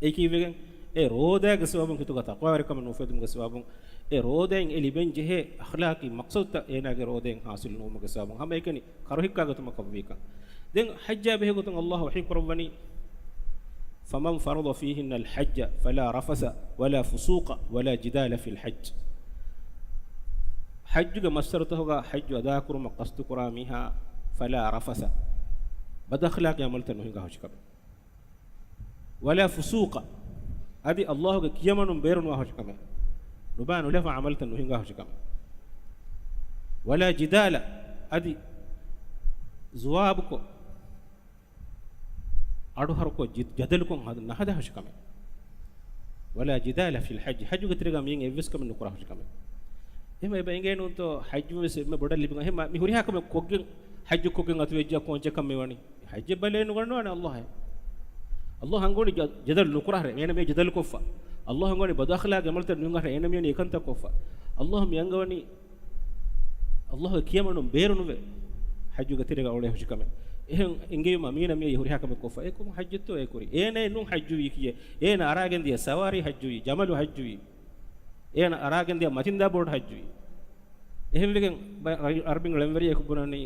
އެއީ ކީއްވެގެން؟ އެ ރޯދައިގެ ސަބަބުން ހިތުގަ ތަޤްވާވެރިކަމެއް ނުއުފެދުމުގެ ސަބަބުން، އެ ރޯދައިން އެ ލިބެން ޖެހޭ އަޚްލާޤީ މަޤްޞަދުތައް އޭނާގެ ރޯދައިން ޙާޞިލު ނުވުމުގެ ސަބަބުން ހަމައެކަނި ކަރުހިއްކާގޮތުމަކަށްވީކަން. ދެން ޙައްޖާ ބެހޭ ގޮތުން ﷲ ވަޙީ ކުރައްވަނީ، فمن فرض فيهن الحج فلا رفث ولا فسوق ولا جدال في الحج. ޙައްޖުގެ މައްސަރުތަކުގަ ޙައްޖު އަދާކުރުމަށް ޤަޞްދުކުރާ މީހާ، فلا رفث، ބަދަޚްލާޤީ ޢަމަލުތައް ނުހިނގާ ހުށިކަމެއް. ولا فسوق، އަދި ﷲ ގެ ކިޔަމަނުން ބޭރުނުވާ ހުށިކަމެއް. ނުބާ ނުލަފާ ޢަމަލުތައް ނުހިނގާ ހުށިކަމެއް. ولا جدال، އަދި ޒުވާބުކޮށް، އަޑުހަރުކޮށް، ޖި-، ޖަދަލުކޮށް ހަދ-، ނަހަދާ ހުށިކަމެއް. ولا جدال في الحج، ޙައްޖުގެ ތެރޭގަ މިއިން އެއްވެސް ކަމެއް ނުކުރާ ހުށިކަމެއް. އެހެން އެބަ އެނގޭ ނޫންތޯ؟ ޙައްޖު ވެސް އެންމެ ބޮޑަށް ލިބިގަ. އެހެން މި ހުރިހާ ކަމެއް ކޮށްގެން، ޙައްޖު ކޮށްގެން އަތުވެއްޖާ ކޯންޗެއްކަން މިވަނީ؟ ޙައްޖެއް ބަލައެއް ނުގަންނަވާނެ ﷲ އޭ. ﷲ އަންގަވަނީ ޖަ-، ޖަދަލު ނުކުރާށޭ. އޭނަ މި ޖަދަލު ކޮށްފަ. ﷲ އަންގަވަނީ ބަދަޚްލާޤީ ޢަމަލުތައް ނުހިނގާށޭ. އޭނަ މިވަނީ އެކަންތައް ކޮށްފަ. ﷲ މި އަންގަވަނީ ﷲ ގެ ކިޔަމަނުން ބޭރުނުވެ ޙައްޖުގެ ތެރޭގަ އުޅޭ ހުށިކަމެއް. އެހެން އެނގެވީމަ މީނަ މިއީ ހުރިހާ ކަމެއް ކޮށްފަ. އެކަމު ޙައްޖެއްތޯ އެ ކުރީ؟ އޭނައެއް ނޫން ޙައްޖުވީ ކިޔޭ. އޭނަ އަރާގެން ދިޔަ ސަވާރީ ޙައްޖުވީ، ޖަމަލު ޙައްޖުވީ. އޭނަ އަރާގެން ދިޔަ މަތިންދާ ބޯޓު ޙައްޖުވީ. އެހެންވެގެން ބަ-، އަރަބިން ޅެންވެރިޔަކު ބުނަނީ،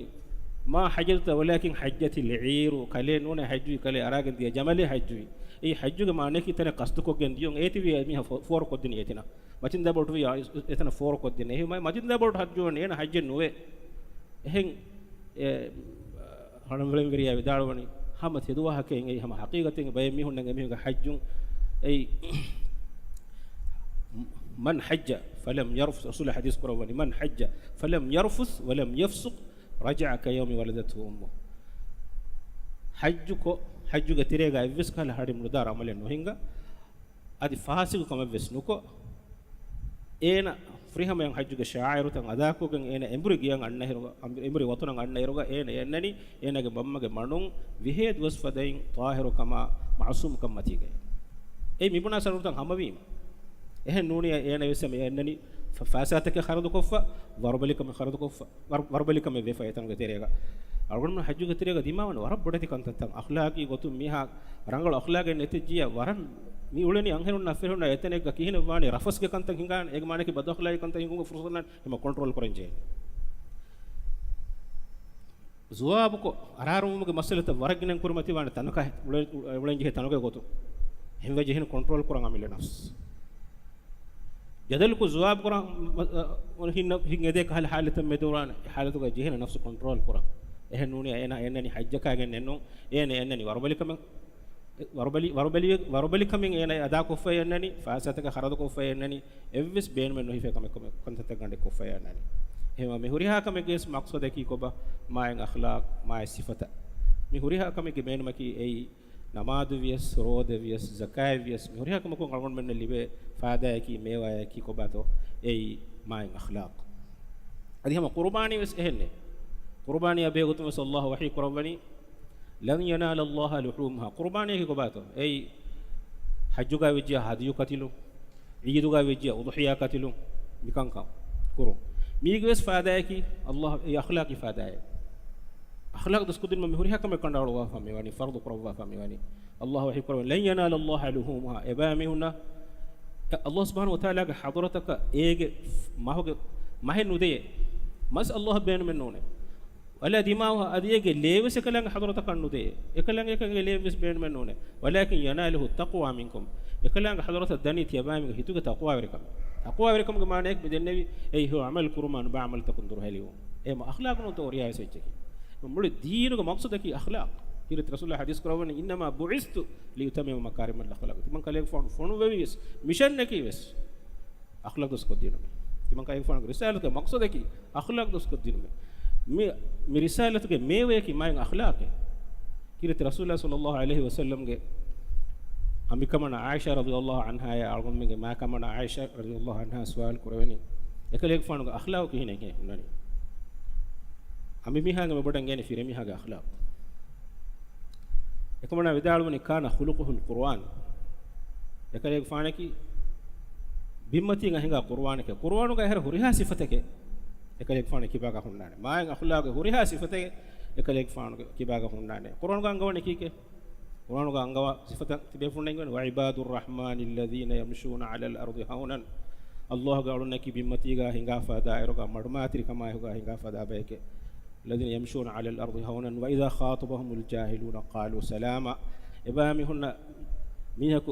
ما حججت ولكن حجت العير، ކަލޭ ނޫނޭ ޙައްޖުވީ، ކަލޭ އަރާގެން ދިޔަ ޖަމަލޭ ޙައްޖުވީ. އެއީ ޙައްޖުގެ މާނައަކީ ތަނެއް ޤަޞްދުކޮށްގެން ދިޔުން. އޭތި ވިޔަ މީހާ ފޯ-، ފޯރުކޮށްދިނީ އެތަނަށް. މަތިންދާ ބޯޓު ވިޔަ އެތަނަށް ފޯރުކޮށްދިނީ. އެހެން މަ-، މަތިންދާ ބޯޓު ޙައްޖުވަނީ އޭނަ ޙައްޖެއް ނުވޭ. އެހެން އެ، ހަނަން ވެޅިންވެރިޔާ ވިދާޅުވަނީ، ހަމަ ތެދު ވާހަކައެއް އެއީ ހަމަ ޙަޤީޤަތެއް. ބައެއް މީހުންނަށް އެމީހުންގެ ޙައްޖުން އެއީ، من حج فلم يرفث، ރަސޫލާ ޙަދީޘް ކުރައްވަނީ، من حج فلم يرفث ولم يفسق رجع كيوم ولدته أمه. ޙައްޖުކޮށް، ޙައްޖުގެ ތެރޭގަ އެއްވެސް ކަހަލަ ހަޑި މުދާރ ޢަމަލެއް ނުހިނގާ، އަދި ފާސިގު ކަމެއްވެސް ނުކޮށް، އޭނަ ފުރިހަމަޔަށް ޙައްޖުގެ ޝަޢާއިރުތައް އަދާކޮށްގެން އޭނަ އެނބުރި ގެޔަށް އަންނަ އިރު، އެނބުރި ވަތަނަށް އަންނަ އިރުގަ އޭނަ އެންނަނީ އޭނަގެ މަންމަގެ މަނުން ވިހޭ ދުވަސް ފަދައިން ޠާހިރުކަމާ މަޢުޞޫމްކަން މަތީގައި. އެއީ މިބުނާ ޝަރުޠުތައް ހަމަވީމަ. އެހެން ނޫނީ އޭނަ ވެސް މި އެންނަނީ ފަ-، ފައިސާތަކެއް ޚަރަދުކޮށްފަ، ވަރުބަލިކަމެއް ޚަރަދުކޮށްފަ، ވަރު-، ވަރުބަލިކަމެއް ވެފަ އެތަނުގެ ތެރޭގަ. އަޅުގަނޑު ޙައްޖުގެ ތެރޭގަ ދިމާވަނީ ވަރަށް ބޮޑެތި ކަންތައްތައް. އަޚްލާޤީ ގޮތުން މީހާ ރަނގަޅު އަޚްލާޤެއް ނެތިއްޖިއްޔާ ވަރަށް މި އުޅެނީ އަންހެނުންނާ ފިރިހެނުންނާ އެތަނެއްގަ ކިހިނެއް ވާނީ ރަފަސްގެ ކަންތައް ހިނގާނެ. އޭގެ މާނައަކީ ބަދު އަޚްލާޤީ ކަންތައް ހިނގުމުގެ ފުރުޞަތު ނާން ހަމަ ކޮންޓްރޯލް ކުރަން ޖެހޭ. ޒުވާބުކޮށް، އަރާރުވުމުގެ މައްސަލަތައް ވަރަށް ގިނައިން ކުރިމަތިވާނެ ތަނަކަށް އުޅެ-، އުޅެންޖެހޭ ތަނުގެ ގޮތުން. ހިންވެ ޖެހެން ކޮންޓްރޯލް ކުރަން އަމިއްލަ ނަފްސު. ޖަދަލުކޮށް ޒުވާބު ކުރަން، އަ، އަ، ހިންނަ-، ހިން އެދޭ ކަހަލަ ޙާލަތެއް މެދުވާނެ. އެ ޙާލަތުގަ ޖެހޭނެ ނަފްސު ކޮންޓްރޯލް ކުރަން. އެހެން ނޫނީ އޭނަ އެންނަނީ ޙައްޖަކާގެން ނެއްނު. އޭނަ އެންނަނީ ވަރުބަލިކަމެއް. ވަރުބަލި-، ވަރުބަލި-، ވަރުބަލިކަމެއް އޭނަ އަދާކޮށްފައި އެންނަނީ، ފައިސާތަކެއް ޚަރަދުކޮށްފައި އެންނަނީ، އެއްވެސް ބޭނުމެއް ނުހިފޭ ކަމެއް ކޮ-، ކަންތައްތައް ގަނޑެއް ކޮށްފައި އެންނަނީ. އެހެންވީމަ މި ހުރިހާ ކަމެއްގެ ވެސް މަޤްޞަދަކީ ކޮބާ؟ މާތް އަޚްލާޤް، މާތް ސިފަތައް. މި ހުރިހާ ކަމެއްގެ ބޭނުމަކީ އެއީ ނަމާދު ވިޔަސް، ރޯދަ ވިޔަސް، ޒަކާތް ވިޔަސް، މި ހުރިހާ ކަމަކުން އަޅުގަނޑުމެންނަށް ލިބޭ ފާއިދާއަކީ، މޭވާއަކީ ކޮބާތޯ؟ އެއީ މާތް އަޚްލާޤް. އަދި ހަމަ ޤުރުބާނީ ވެސް އެހެންނޭ. ޤުރުބާނީއާ ބެހޭގޮތުން ވެސް ﷲ ވަޙީ ކުރައްވަނީ، "لن ينال الله لحومها." ޤުރުބާނީއަކީ ކޮބާތޯ؟ އެއީ ޙައްޖުގަ ވެއްޖިޔާ ހަދްޔު ކަތިލުން، ޢީދުގަ ވެއްޖިޔާ އުޟުޙިޔާ ކަތިލުން، މިކަންކަން ކުރުން. މީގެ ވެސް ފާއިދާއަކީ ﷲ، އެ އަޚްލާޤީ ފާއިދާއެއް. އަޚްލާޤް ދުސްކޮށްދިނުމަށް މި ހުރިހާ ކަމެއް ކަނޑައަޅުއްވާފަ މިވަނީ، ފަރުޟު ކުރައްވާފަ މިވަނީ. ﷲ ވަޙީ ކުރައްވަނީ، "لن ينال الله لحومها." އެބައިމީހުންނަށް ﷲ ސުބްޙާނަހޫ ވަތަޢާލާގެ ޙަޟްރަތަކަށް އޭގެ މަހުގެ މަހެއް ނުދެޔޭ. މަސް ﷲ އަށް ބޭނުމެއް ނޫނޭ. "ولا دماؤها." އަދި އޭގެ ލޭވެސް އެކަލާނގެ ޙަޟްރަތަކަށް ނުދެޔޭ. އެކަލާނގެ އެކަންގެ ލޭވެސް ބޭނުމެއް ނޫނޭ. "ولكن يناله التقوى منكم." އެކަލާނގެ ޙަޟްރަތަށް ދަނީ ތިޔަބައިމީހުންގެ ހިތުގެ ތަޤްވާވެރިކަމެއް. ތަޤްވާވެރިކަމުގެ މާނައަކީ މި ދެންނެވި އެއީ ހެޔޮ ޢަމަލު ކުރުމާ ނުބައި ޢަމަލުތަކުން ދުރުހެލިވުން. އެހެންވީމަ އަޚްލާޤު ނުވަތަ ހުރިހާ ވެސް އެއްޗަކީ. މުޅި ދީނުގެ މަޤްޞަދަކީ އަޚްލާޤް. ކީރިތި ރަސޫލާ ޙަދީޘް ކުރައްވަނީ، "إنما بعثت لأتمم مكارم الأخلاق." ތިމަން ކަލޭގެފާނު ފޮނުއްވެވީ ވެސް މިޝަނަކީ ވެސް އަޚްލާޤް ދުސްކޮށްދިނުމޭ. ތިމަން ކަލޭގެފާނުގެ ރިސާލަތުގެ މަޤްޞަދަކީ އަޚްލާޤް ދުސްކޮށްދިނުމޭ. މި، މި ރިސާލަތުގެ މޭވަޔަކީ މާތް އަޚްލާޤެއް. ކީރިތި ރަސޫލާ ޞައްލައްލާހު ޢަލައިހި ވަސައްލަމްގެ އަނބިކަމަނާ ޢާއިޝާ ރަޟިޔައްލާހު ޢަންހާއާ އަޅުގަނޑުމެންގެ މާކަމަނާ ޢާއިޝާ ރަޟިޔައްލާހު ޢަންހާ ސުވާލު ކުރެވެނީ، އެކަލޭގެފާނުގެ އަޚްލާޤު ކިހިނެއްހޭ ހުންނަނީ؟ އަނބިމީހާގެ މި ބޮޑަށް އިނގޭނެ ފިރިމީހާގެ އަޚްލާޤު. އެކަމަނާ ވިދާޅުވަނީ، "كان خلقه القرآن." އެކަލޭގެފާނަކީ ބިންމަތީގަ ހިނގާ ޤުރުއާނެކޭ. ޤުރުއާނުގަ އެހެރަ ހުރިހާ ސިފަތަކެއް އެކަލޭގެފާނު ކިބާގަ ހުންނާނެ. މާތް އަޚްލާޤުގެ ހުރިހާ ސިފަތެއް އެކަލޭގެފާނުގެ ކިބާގަ ހުންނާނެ. ޤުރުއާނުގަ އަންގަވަނީ ކީކޭ؟ ޤުރުއާނުގަ އަންގަވާ ސިފަތައް ތިބޭފުޅުންނަށް އިނގޭނެ، "وعباد الرحمن الذين يمشون على الأرض هونا." ﷲގެ އަޅުންނަކީ ބިންމަތީގަ ހިނގާފަ ދާއިރުގަ މަޑުމައިތިރިކަމާއެކުގަ ހިނގާފަ ދާ ބަޔެކޭ. "الذين يمشون على الأرض هونا وإذا خاطبهم الجاهلون قالوا سلاما." އެބައިމީހުންނަށް މީހަކު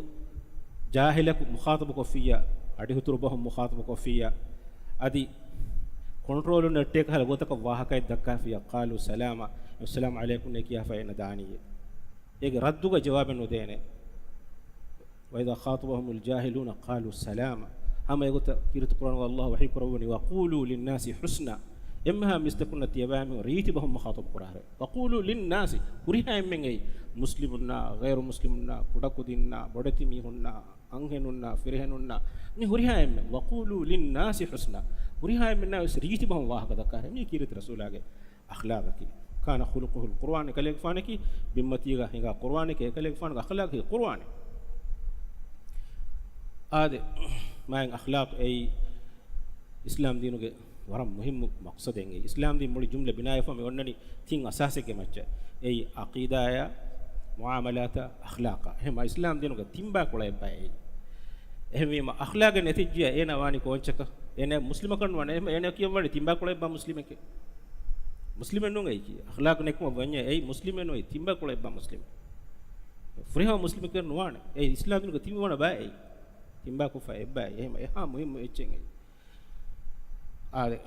ޖާހިލަކު މުޚާޠަބު ކޮށްފިއްޔާ، އަޑިހުތުރު ބަހުން މުޚާޠަބު ކޮށްފިއްޔާ، އަދި ކޮންޓްރޯލުން ނެއްޓޭ ކަހަލަ ގޮތަކަށް ވާހަކައެއް ދައްކާފިއްޔާ، قالوا سلاما، "السلام عليكم" ނޭ ކިޔާފަ އޭނަ ދާނީއޭ. އޭގެ ރައްދުގަ ޖަވާބެއް ނުދޭނެ. "وإذا خاطبهم الجاهلون قالوا سلاما." ހަމަ އެގޮތަށް ކީރިތި ޤުރުއާނުގަ ﷲ ވަޙީ ކުރައްވަނީ، "وقولوا للناس حسنا." އެންމެހާ މީސްތަކުންނަށް ތިޔަބައިމީހުން ރީތި ބަހުން މުޚާޠަބު ކުރާށޭ. "وقولوا للناس." ހުރިހާ އެންމެން އެއީ، މުސްލިމުންނާ، ޣައިރު މުސްލިމުންނާ، ކުޑަކުދިންނާ، ބޮޑެތި މީހުންނާ، އަންހެނުންނާ، ފިރިހެނުންނާ، މި ހުރިހާ އެންމެން، "وقولوا للناس حسنا." ހުރިހާ އެންމެންނާ ވެސް ރީތި ބަހުން ވާހަކަ ދައްކާށޭ. މީ ކީރިތި ރަސޫލާގެ އަޚްލާޤަކީ. كان خلقه القرآن، އެކަލޭގެފާނަކީ ބިންމަތީގަ ހިނގާ ޤުރުއާނެކޭ، އެކަލޭގެފާނުގެ އަޚްލާޤަކީ ޤުރުއާނޭ. އާދެ، މާތް އަޚްލާޤު އެއީ އިސްލާމް ދީނުގެ ވަރަށް މުހިއްމު މަޤްޞަދެއް. އިސްލާމް ދީން މުޅި ޖުމްލަ ބިނާވެފަ މި އޮންނަނީ ތިން އަސާސެއްގެ މައްޗަށް. އެއީ ޢަޤީދާއާ، މުޢާމަލާތާ، އަޚްލާޤާ. އެހެންވީމަ އިސްލާމް ދީނުގެ ތިން ބާ ކުޅަ އެއްބާ އެއީ. އެހެންވީމަ އަޚްލާޤެއް ނެތިއްޖިއްޔާ އޭނާ ވާނީ ކޯއްޗަކަށް؟ އޭނާ މުސްލިމަކަށް ނުވާނެ. އެހެން އޭނާ ކިޔަން ވާނީ ތިން ބާ ކުޅަ އެއްބާ މުސްލިމެކޭ. މުސްލިމެއް ނޫން އެއީކީ. އަޚްލާޤު ނެތުމަށް ވަންޏާ އެއީ މުސްލިމެއް ނުވޭ، ތިން ބާ ކުޅަ އެއްބާ މުސްލިމެއް. ފުރިހަމަ މުސްލިމެކޭ ނުވާނެ. އެއީ އިސްލާމް ދީނުގެ ތިން ވަނަ ބާ އެއީ. ތިން ބާ ކޮށްފަ އެއްބާ އެއީ. އެހެންވީމަ އެހާ މުހިއްމު އެއްޗެއް އެއީ. އާދެ.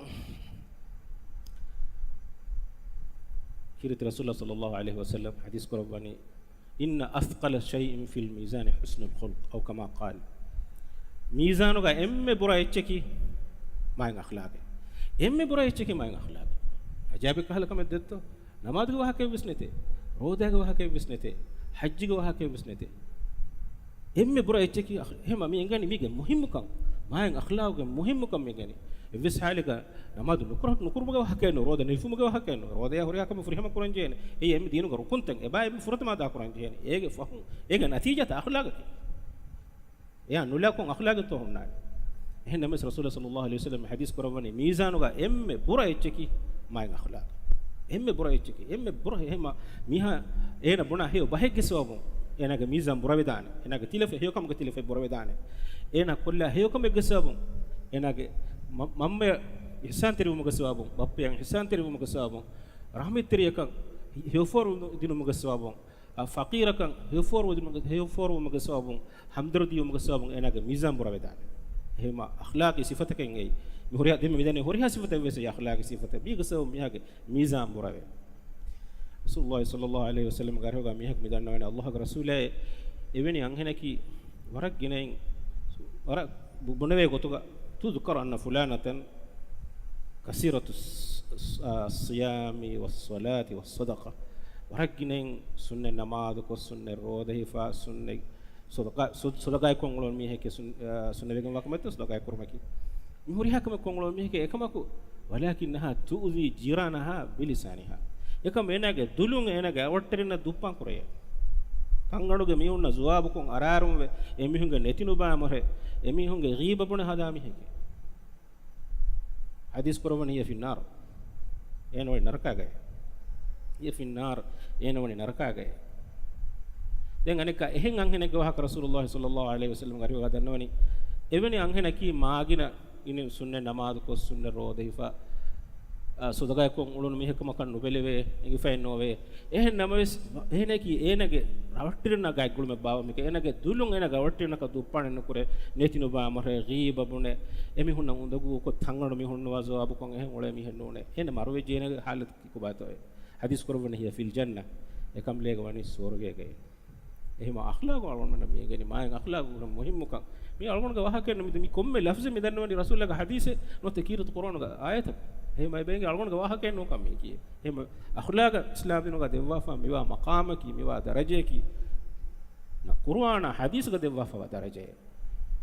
ކީރިތި ރަސޫލާ ޞައްލައްލާހު ޢަލައިހި ވަސައްލަމް ޙަދީޘް ކުރައްވަނީ، "إن أثقل شيء في الميزان حسن الخلق" أو كما قال. މީޒާނުގަ އެންމެ ބުރަ އެއްޗަކީ މާތް އަޚްލާޤެއް. އެންމެ ބުރަ އެއްޗަކީ މާތް އަޚްލާޤެއް. އަޖާއިބެއް ކަހަލަ ކަމެއް ދެއްތޯ؟ ނަމާދުގެ ވާހަކައެއްވެސް ނެތޭ. ރޯދާގެ ވާހަކައެއްވެސް ނެތޭ. ޙައްޖުގެ ވާހަކައެއްވެސް ނެތޭ. އެންމެ ބުރަ އެއްޗަކީ އަޚް-، އެހެންވީމަ މި އެނގަނީ މީގެ މުހިއްމުކަން، މާތް އަޚްލާޤުގެ މުހިއްމުކަން މި އެނގަނީ. އެއްވެސް ޙާލެއްގަ ނަމާދު ނުކުރ-، ނުކުރުމުގެ ވާހަކައެއް ނޫން، ރޯދަ ނުހިފުމުގެ ވާހަކައެއް ނޫން، ރޯދަޔާ ހުރިހާ ކަމެއް ފުރިހަމަ ކުރަން ޖެހޭނެ. އެއީ އެންމެ ދީނުގެ ރުކުންތައް، އެބާ އެންމެ ފުރަތަމަ އަދާ ކުރަން ޖެހޭނެ. އޭގެ ފަހުން، އޭގެ ނަތީޖާތައް އަޚްލާޤަކީ. އެޔާ ނުލާކޮށް އަޚްލާގެއްތޯ ހުންނާނެ. އެހެން ނަމަވެސް ރަސޫލާ ޞައްލައްލާހު ޢަލައިހި ވަސައްލަމް ޙަދީޘް ކުރައްވަނީ މީޒާނުގަ އެންމެ ބުރަ އެއްޗަކީ މާތް އަޚްލާޤް. އެންމެ ބުރަ އެއްޗަކީ، އެންމެ ބުރަ ހެމަ މީހާ އޭނަ ބުނާ ހެޔޮ ބަހެއްގެ ސަބަބުން އޭނާގެ މީޒާން ބުރަވެދާނެ. އޭނާގެ ތިލަފަ ހެޔޮކަމުގެ ތިލަފަތް ބުރަވެދާނެ. އޭނާ ކޮށްލާ ހެޔޮކަމެއްގެ ސަބަބުން އޭނާގެ މަ-، މަންމަޔަށް އިޙްސާންތެރިވުމުގެ ސަބަބުން، ބައްޕަޔަށް އިޙްސާންތެރިވުމުގެ ސަބަބުން، ރަޙްމަތްތެރިޔަކަށް ހެޔޮފޯރު ދިނުމުގެ ސަބަބުން، އަ، ފަޤީރަކަށް ހެޔޮފޯރު ދިނުމުގެ، ހެޔޮފޯރުވުމުގެ ސަބަބުން، ހަމްދަރުދީވުމުގެ ސަބަބުން އޭނާގެ މީޒާން ބުރަވެދާނެ. އެހެންމަ އަޚްލާޤީ ސިފަތަކެއް އެއީ. މި ހުރިހާ ދެންމެ މިދަނީ ހުރިހާ ސިފަތައް ވެސް އެއީ އަޚްލާޤީ ސިފަތައް. މީގެ ސަބަބުން މީހާގެ މީޒާން ބުރަވޭ. ރަސޫލުﷲ ޞައްލައްލާހު ޢަލައިހި ވަސައްލަމްގެ އަރިހުގަ މީހަކު މި ދަންނަވަނީ، ﷲގެ ރަސޫލާއޭ، އެވެނި އަންހެނަކީ ވަރަށް ގިނައިން، ވަރަށް ބު-، ބުނެވޭ ގޮތުގަ، تذكر أن فلانة كثيرة الص-، الص-، الصيام والصلاة والصدقة. ވަރަށް ގިނައިން ސުންނަތް ނަމާދުކޮށް، ސުންނަތް ރޯދަ ހިފާ، ސުންނަތް ޞަދަޤާ-، ޞަ-، ޞަދަޤާތްކޮށް އުޅުނު މީހެކޭ ސުން-، އާ، ސުންނަތްވެގެންވާ ކަމެއްތޯ ޞަދަޤާތް ކުރުމަކީ. މި ހުރިހާ ކަމެއް ކޮށް އުޅުނު މީހެކޭ އެކަމަކު، ولكنها تؤذي جيرانها بلسانها. އެކަމް އޭނާގެ ދުލުން އޭނާގެ އަވަށްޓެރިންނަށް ދުއްޕާން ކުރެޔޭ. ތަންގަނޑުގެ މީހުންނަށް ޒުވާބުކޮށް އަރާރުންވެ، އެމީހުންގެ ނެތި ނުބާ މޮށެ، އެމީހުންގެ ޣީބަ ބުނެ ހަދާ މީހެކޭ. ޙަދީޘް ކުރައްވަނީ ހިޔަ ފިއްނާރު. އޭނަ ވަނީ ނަރަކާގައޭ. ހިޔަ ފިއްނާރު. އޭނަ ވަނީ ނަރަކާގައޭ. ދެން އަނެއްކާ އެހެން އަންހެނެއްގެ ވާހަކަ ރަސޫލުﷲ ޞައްލައްލާހު ޢަލައިހި ވަސައްލަމްގެ އަރިހުގަ ދަންނަވަނީ، އެވެނި އަންހެނަކީ މާގިނަ އިނި ސުންނަތް ނަމާދުކޮށް، ސުންނަތް ރޯދަ ހިފާ، އާ، ޞަދަޤާތްކޮށް އުޅުނު މީހެއްކަމަކަށް ނުބެލެވޭ، އެނގިފައެއް ނޯވޭ. އެހެން ނަމަވެސް، އޭނައަކީ އޭނަގެ އަވަށްޓެރިންނާ ގާތްގުޅުމެއް ބާވަމެކޭ. އޭނަގެ ދުލުން އޭނަގެ އަވަށްޓެރިންނަކަށް ދުއްޕާނެއް ނުކުރޭ، ނެތި ނުބާ މޮށޭ، ޣީބަ ބުނޭ، އެމީހުންނަށް އުނދަގޫކޮށް، ތަންގަނޑު މީހުންނާ ޒުވާބުކޮށް އެހެން އުޅޭ މީހެއް ނޫނޭ. އޭނަ މަރުވެއްޖެ އޭނަގެ ޙާލަތަކީ ކޮބާތޯއޭ؟ ޙަދީޘް ކުރައްވަނީ ހިޔަ ފިލް ޖަންނަ. އެކަނބަލޭގަ ވަނީ ސުވަރުގޭގައޭ. އެހެންމަ އަޚްލާޤު އަޅުގަނޑުމެންނަށް މި އެނގެނީ މާތް އަޚްލާޤު ވަރަށް މުހިއްމުކަން. މީ އަޅުގަނޑުގެ ވާހަކައެއް ނޫން. މި، މި ކޮންމެ ލަފްޒެއް މި ދަންނަވަނީ ރަސޫލާގެ ޙަދީޘެއް ނުވަތަ ކީރިތި ޤުރްއާނުގެ އާޔަތެއް. އެހެންމަ އެބަ އެނގޭ އަޅުގަނޑުގެ ވާހަކައެއް ނޫންކަން މީ ކީ. އެހެންމަ އަޚްލާޤަށް އިސްލާމްދީނުގަ ދެއްވާފަ މިވާ މަޤާމަކީ، މިވާ ދަރަޖަޔަކީ، ނަ، ޤުރްއާނާ ޙަދީޘްގަ ދެއްވާފަވާ ދަރަޖައެއް.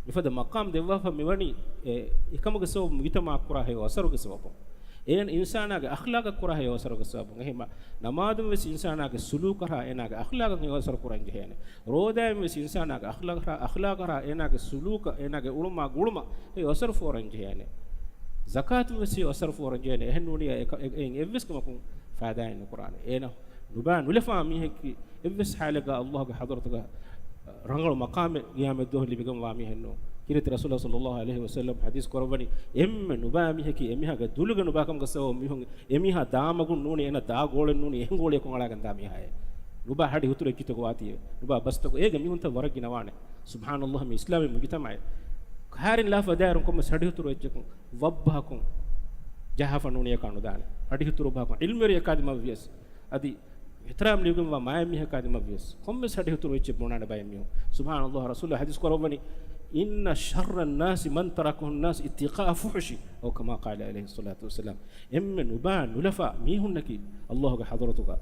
މިފަދަ މަޤާމް ދެއްވާފަ މިވަނީ، އެ، އެކަމުގެ ސަބަބުން މުޖްތަމަޢަށް ކުރާ ހެޔޮ އަސަރުގެ ސަބަބުން. އޭނަ އިންސާނާގެ އަޚްލާޤަށް ކުރާ ހެޔޮ އަސަރުގެ ސަބަބުން. އެހެންމަ ނަމާދުން ވެސް އިންސާނާގެ ސުލޫކަށާ އޭނާގެ އަޚްލާޤަށް ހެޔޮ އަސަރު ކުރަން ޖެހޭނެ. ރޯދައިން ވެސް އިންސާނާގެ އަޚްލާޤަށާ، އަޚްލާޤަށާ އޭނާގެ ސުލޫކަށް، އޭނާގެ އުޅުމާ ގުޅުމަށް ހެޔޮ އަސަރު ފޯރަން ޖެހޭނެ. ޒަކާތުން ވެސް ހެޔޮ އަސަރު ފޯރަން ޖެހޭނެ. އެހެން ނޫނިއްޔާ އެ، އެ، އެއިން އެއްވެސް ކަމަކުން ފައިދާއެއް ނުކުރާނެ. އޭނަ ނުބާ ނުލަފާ މީހަކީ އެއްވެސް ޙާލެއްގަ ﷲގެ ޙަޟްރަތުގަ ރަނގަޅު މަޤާމެއް ޤިޔާމަތްދުވަހު ލިބިގެންވާ މީހެއް ނޫން. ކީރިތި ރަސޫލާ ޞައްލައްލާހު ޢަލައިހި ވަސައްލަމް ޙަދީޘް ކުރައްވަނީ، އެންމެ ނުބާ މީހަކީ އެމީހާގެ ދުލުގެ ނުބާކަމުގެ ސަބަބުން މީހުން އެމީހާ ދާމަގުން ނޫނީ އޭނަ ދާ ގޯޅެއް ނޫނީ އެހެން ގޯޅިއަކުން އަޅާގެން ދާ މީހާއޭ. ނުބާ ހަޑި ހުތުރު އެއްޗިތަކު ވާތީވެ. ނުބާ ބަސްތަކު އޭގެ މީހުންތައް ވަރަށް ގިނަވާނެ. ސުބްޙާނަﷲ، މި އިސްލާމީ މުޖުތަމަޢެއް ކާރިން ލާފަ ދާއިރުން ކޮންމެސް ހަޑި ހުތުރު އެއްޗަކުން ވައްބަހަކުން ޖަހާފަ ނޫނީ އެކާ ނުދާނެ. ހަޑި ހުތުރު ބަހަކުން ޢިލްމުވެރި އެކާދިމަށް ވިޔަސް އަދި އިޙްތިރާމް ލިބިގެންވާ މާތް މީހަކާ ދިމަށްވިޔަސް، ކޮންމެސް ހަޑި ހުތުރު އެއްޗެއް ބުނާނެ ބައެއް މީހުން. ސުބްޙާނަﷲ، ރަސޫލާ ޙަދީޘް ކުރައްވަނީ، إن شر الناس من تركه الناس اتقاء فحشه، أو كما قال عليه الصلاة والسلام. އެންމެ ނުބާ ނުލަފާ މީހުންނަކީ ﷲގެ ޙަޟްރަތުގަ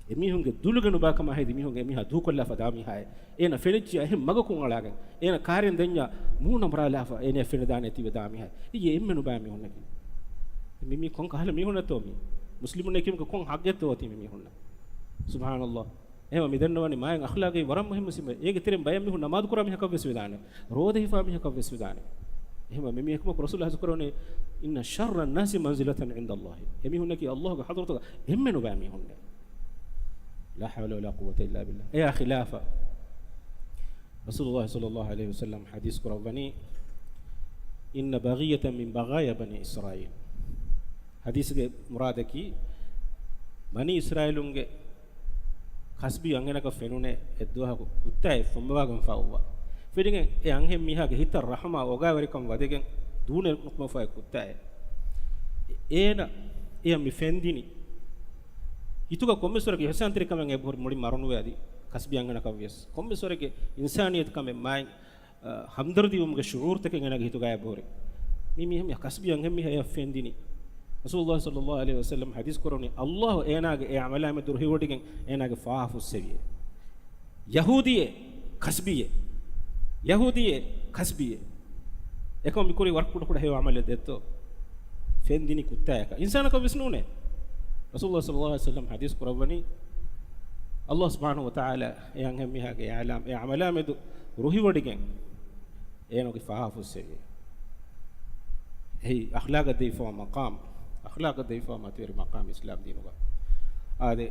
އެމީހުންގެ ދުލުގެ ނުބާކަމާ ހެދި މީހުން އެމީހާ ދޫކޮށްލާފަ ދާ މީހާއޭ. އޭނަ ފެނިއްޖެ އެހެން މަގަކުން އަޅާގެން، އޭނަ ކާރިން ދެންޏާ މޫނަށް މަރާލާފަ އޭނަ ފެނިދާނެ ތިބެ ދާ މީހާ. އެއީ އެންމެ ނުބާ މީހުންނަކީ. މި، މީ ކޮން ކަހަލަ މީހުންނަތޯ މީ؟ މުސްލިމުންނެކީމަކަ ކޮން ޙައްޤެއްތޯ އޮތީ މި މީހުންނަށް؟ ސުބްޙާނަﷲ. އެހެންވެ މި ދަންނަވަނީ މާތް އަޚްލާޤީ ވަރަށް މުހިއްމު ސިފައެއް. އޭގެ ތެރެއިން ބައެއް މީހުން ނަމާދު ކުރާ މީހަކަށް ވެސް ވެދާނެ. ރޯދަ ހިފާ މީހަކަށް ވެސް ވެދާނެ. އެހެންވެ މި މީހަކު ރަސޫލާ ޙަދީޘް ކުރައްވަނީ، إن شر الناس منزلة عند الله. އެމީހުންނަކީ ﷲގެ ޙަޟްރަތުގަ އެންމެ ނުބާ މީހުންނޭ. لا حول ولا قوة إلا بالله. އެއާ ޚިލާފަށް، ރަސޫލުﷲ ޞައްލައްލާހު ޢަލައިހި ވަސައްލަމް ޙަދީޘް ކުރައްވަނީ، إن بغية من بغايا بني إسرائيل. ޙަދީޘްގެ މުރާދަކީ، ބަނީ އިސްރާއީލުންގެ ކަސްބީ އަންހެނަކަށް ފެނުނޭ އެއްދުވަހަކު ކުއްތާއެއް ފޮންބަވާގެންފާ އޮއްވާ. ފެނިގެން އެ އަންހެން މީހާގެ ހިތަށް ރަޙުމާ އޯގާވެރިކަން ވަދެގެން ދޫނެއް ނުކުމެފައި ކުއްތާއެއް. އޭނަ އެޔަށް މި ފެންދިނީ. ހިތުގަ ކޮންމެސްވަރެއްގެ އިޙްސާންތެރިކަމެއް އެބަހުރި މުޅި މަރުނުވެ އަދި ކަސްބީ އަންހެނަކަށް ވިޔަސް. ކޮންމެސްވަރެއްގެ އިންސާނިއްޔަތުކަމެއް މާތް އަ، ހަމްދަރުދީވުމުގެ ޝުޢޫރުތަކެއް އޭނާގެ ހިތުގައި އެބަހުރި. މި މީހަކު ކަސްބީ އަންހެން މީހާ އެޔަށް ފެންދިނީ. ރަސޫލުﷲ ޞައްލައްލާހު ޢަލައިހި ވަސައްލަމް ޙަދީޘް ކުރައްވަނީ، ﷲ އޭނާގެ އެ ޢަމަލާމެދު ރުހިވޮޑިގެން އޭނާގެ ފާފަ ފުއްސެވިއޭ. ޔަހޫދީއެއް، ކަސްބީއެއް. ޔަހޫދީއެއް، ކަސްބީއެއް. އެކަމަކު މި ކުރީ ވަރަށް ކުޑަކުޑަ ހެޔޮ ޢަމަލެއް ދެއްތޯ؟ ފެންދިނީ ކުއްތާޔަކަށް. އިންސާނަކަށް ވެސް ނޫނޭ. ރަސޫލުﷲ ޞައްލައްލާހު ޢަލައިހި ވަސައްލަމް ޙަދީޘް ކުރައްވަނީ، ﷲ ސުބްޙާނަހޫ ވަތަޢާލާ އެ އަންހެން މީހާގެ އާލާ، އެ ޢަމަލާމެދު ރުހިވޮޑިގެން އޭނަގެ ފާފަ ފުއްސެވި. އެއީ އަޚްލާގަށް ދެވިފަވާ މަޤާމް، އަޚްލާގަށް ދެވިފަވާ މަތިވެރި މަޤާމް އިސްލާމް ދީނުގަ. އާދެ،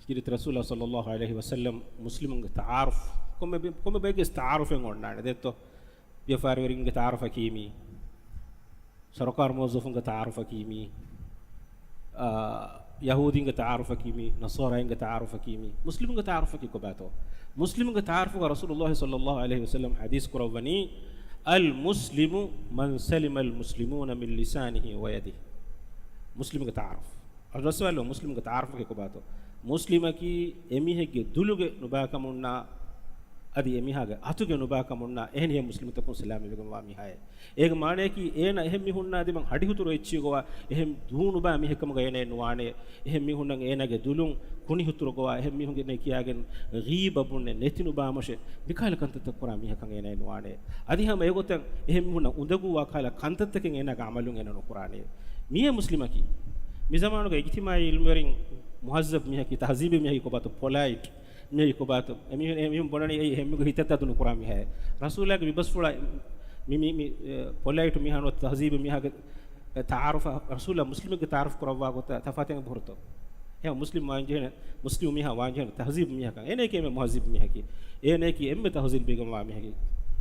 ކީރިތި ރަސޫލާ ޞައްލައްލާހު ޢަލައިހި ވަސައްލަމް މުސްލިމުންގެ ތަޢާރުފް، ކޮންމެ ބެ-، ކޮންމެ ބައެއްގެ ތަޢާރުފެއް އޮންނާނެ. ދެއްތޯ، ވިޔަފާރިވެރިންގެ ތަޢާރުފަކީ މީ، ސަރުކާރު މުވައްޒަފުންގެ ތަޢާރުފަކީ މީ، އާ، ޔަހޫދީންގެ ތަޢާރުފަކީ މީ، ނަޞާރާއިންގެ ތަޢާރުފަކީ މީ، މުސްލިމުންގެ ތަޢާރުފަކީ ކޮބާތޯ؟ މުސްލިމުންގެ ތަޢާރުފުގަ ރަސޫލުﷲ ޞައްލައްލާހު ޢަލައިހި ވަސައްލަމް ޙަދީޘް ކުރައްވަނީ، "الْمُسْلِمُ مَنْ سَلِمَ الْمُسْلِمُونَ مِنْ لِسَانِهِ وَيَدِهِ." މުސްލިމުގެ ތަޢާރުފު. ރަސޫލު މުސްލިމުގެ ތަޢާރުފަކީ ކޮބާތޯ؟ މުސްލިމަކީ އެމީހެއްގެ ދުލުގެ ނުބާކަމުންނާ، އަދި އެމީހާގެ އަތުގެ ނުބާކަމުންނާ، އެހެނިހެން މުސްލިމުތަކުން ސަލާމަތްވެގެންވާ މީހާއޭ. އޭގެ މާނަޔަކީ، އޭނަ އެހެން މީހުންނާ ދިމަން ހަޑިހުތުރު އެއްޗިއްޔުގަވާ އެހެން ދޫނުބާ މީހެއްކަމުގަ އޭނައެއް ނުވާނެ. އެހެން މީހުންނަށް އޭނާގެ ދުލުން ކުނިހުތުރުގަވާ، އެހެން މީހުންގެ ނެ ކިޔާގެން ޣީބަ ބުނެ، ނެތި ނުބާމަށެ، މިކަހަލަ ކަންތައްތައް ކުރާ މީހަކަށް އޭނައެއް ނުވާނެ. އަދި ހަމަ އެގޮތަށް އެހެން މީހުންނަށް އުނދަގޫވާ ކަހަލަ ކަންތައްތަކެއް އޭނާގެ ޢަމަލުން އޭނަ ނުކުރާނެ. މިއޭ މުސްލިމަކީ. މި ޒަމާނުގެ އިޖްތިމާޢީ ޢިލްމުވެރިން މުހައްޒަބް މީހަކީ، ތަހްޒީބީ މީހަކީ ކޮބާތޯ؟ ޕޮލައިޓް މީހަކީ ކޮބާތޯ؟ އެމީހުން، އެމީހުން ބުނަނީ އެއީ އެހެންމީހުންގެ ހިތަށް ތަދު ނުކުރާ މީހާއޭ. ރަސޫލާގެ މި ބަސްފުޅާ މި، މި، މި، އެ، ޕޮލައިޓް މީހާ ނުވަތަ ތަހްޒީބީ މީހާގެ، އެ، ތަޢާރުފަށް ރަސޫލާ މުސްލިމެއްގެ ތަޢާރުފް ކުރައްވާ ގޮތަށް ތަފާތެއް އެބަހުރިތޯ؟ އެހެން މުސްލިމް ވާންޖެހޭނެ، މުސްލިމް މީހާ ވާންޖެހޭނެ ތަހްޒީބު މީހަކަށް. އޭނައަކީ އެންމެ މުހައްޒަބު މީހަކީ. އޭނައަކީ އެންމެ ތަހްޒީބު ބޭގަންވާ މީހަކީ.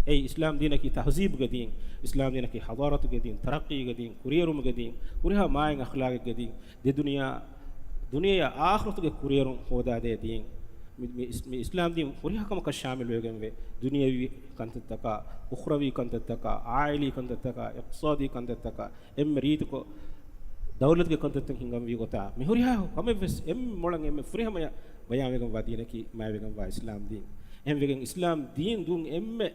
އެއީ އިސްލާމް ދީނަކީ ތަހްޒީބުގެ ދީން. އިސްލާމް ދީނަކީ ޙަޟާރަތުގެ ދީން، ތަރައްޤީގެ ދީން، ކުރިއެރުމުގެ ދީން، ހުރިހާ މާތް އަޚްލާގެއްގެ ދީން. ދެ ދުނިޔެއާ، ދުނިޔެއާ އާޚިރަތުގެ ކުރިއެރުން ހޯދާދޭ ދީން. މި، މި އިސް-، މި އިސްލާމް ދީން ހުރިހާ ކަމަކަށް ޝާމިލުވެގެންވޭ. ދުނިޔަވީ ކަންތައްތަކާ، އުޚްރަވީ ކަންތައްތަކާ، އުޚްރަވީ ކަންތައްތަކާ، އިޤްތިޞާދީ ކަންތައްތަކާ، އެންމެ ރީތިކޮށް ދައުލަތުގެ ކަންތައްތައް ހިންގަންވީ ގޮތާ، މި ހުރިހާ ކަމެއްވެސް އެންމެ މޮޅަށް އެންމެ ފުރިހަމަޔަށް ބަޔާންވެގެންވާ ދީނަކީ މާތްވެގެންވާ އިސްލާމް ދީން. އެހެންވެގެން އިސްލާމް ދީން ދުން އެންމެ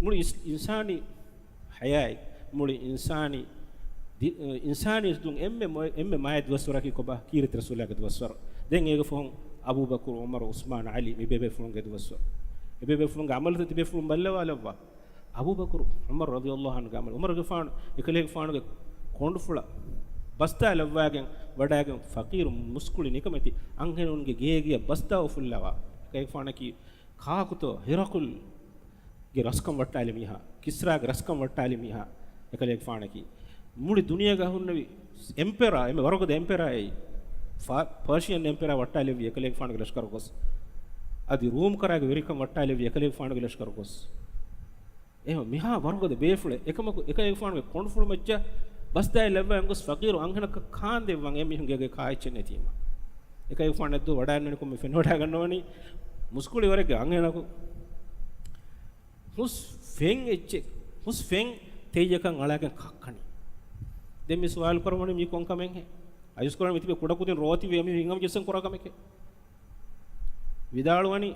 މުޅި އިންސް-، އިންސާނީ ޙަޔާތް، މުޅި އިންސާނީ ދި-، އިންސާނީ ދުން އެންމެ މޮ-، އެންމެ މާތް ދުވަސްވަރަކީ ކޮބާ؟ ކީރިތި ރަސޫލާގެ ދުވަސްވަރު. ދެން އޭގެ ފަހުން އަބޫބަކުރު، ޢުމަރު، ޢުސްމާނު، ޢަލީ، މި ބޭބޭފުޅުންގެ ދުވަސްވަރު. އެ ބޭބޭފުޅުންގެ ޢަމަލުތައް ތިބޭފުޅުން ބައްލަވާލައްވާ. އަބޫބަކުރު، ޢުމަރު ރަޟިޔަﷲ ޢަންހުގެ ޢަމަލު. ޢުމަރުގެފާނު އެކަލޭގެފާނުގެ ކޮނޑުފުޅަށް ބަސްތާ ލައްވާގެން ވަޑާގެން، ފަޤީރު މުސްކުޅި ނިކަމެތި އަންހެނުންގެ ގޭގެއަށް ބަސްތާ އުފުއްލަވާ. އެކަލޭގެފާނަކީ ކާކުތޯ ހިރަޤުލް ގެ ރަސްކަން ވައްޓާލި މީހާ، ކިސްރާގެ ރަސްކަން ވައްޓާލި މީހާ އެކަލޭގެފާނަކީ. މުޅި ދުނިޔޭގަ ހުންނެވި އެމްޕެރާ، އެންމެ ވަރުގަދަ އެމްޕެރާ އެއީ. ފާ-، ޕާޝިޔަން އެމްޕެރާ ވައްޓާލެއްވި އެކަލޭގެފާނުގެ ލަޝްކަރު ގޮސް. އަދި ރޫމް ކަރާގެ ވެރިކަން ވައްޓާލެއްވި އެކަލޭގެފާނުގެ ލަޝްކަރު ގޮސް. އެހެން މިހާ ވަރުގަދަ ބޭފުޅެއް އެކަމަކު، އެކަލޭގެފާނުގެ ކޮނޑުފުޅު މައްޗަށް ބަސްދާއި ލައްވާ އެނގޮސް ފަޤީރު އަންހެނަކަށް ކާންދެއްވަން އެމީހުންގެ ގެ ކާއެއްޗެއް ނެތީމަ. އެކަލޭގެފާނު އެއްދުވަހު ވަޑާންނަނިކޮށް މި ފެނިވަޑާގަންނަވަނީ މުސްކުޅި ވަރެއްގެ އަންހެނަކު. ހުސް ފެން އެއްޗެއް، ހުސް ފެން ތެއްޔަކަށް އަޅާގެން ކައްކަނީ. ދެން މި ސުވާލު ކުރަމުނީ މީ ކޮން ކަމެއްހޭ؟ އަޔުސް ކުރަން މިތިބެ ކުޑަކުދިން ރޯތި ވޭ މީ ހިނގަމަ ޖެއްސަން ކުރާ ކަމެކޭ. ވިދާޅުވަނީ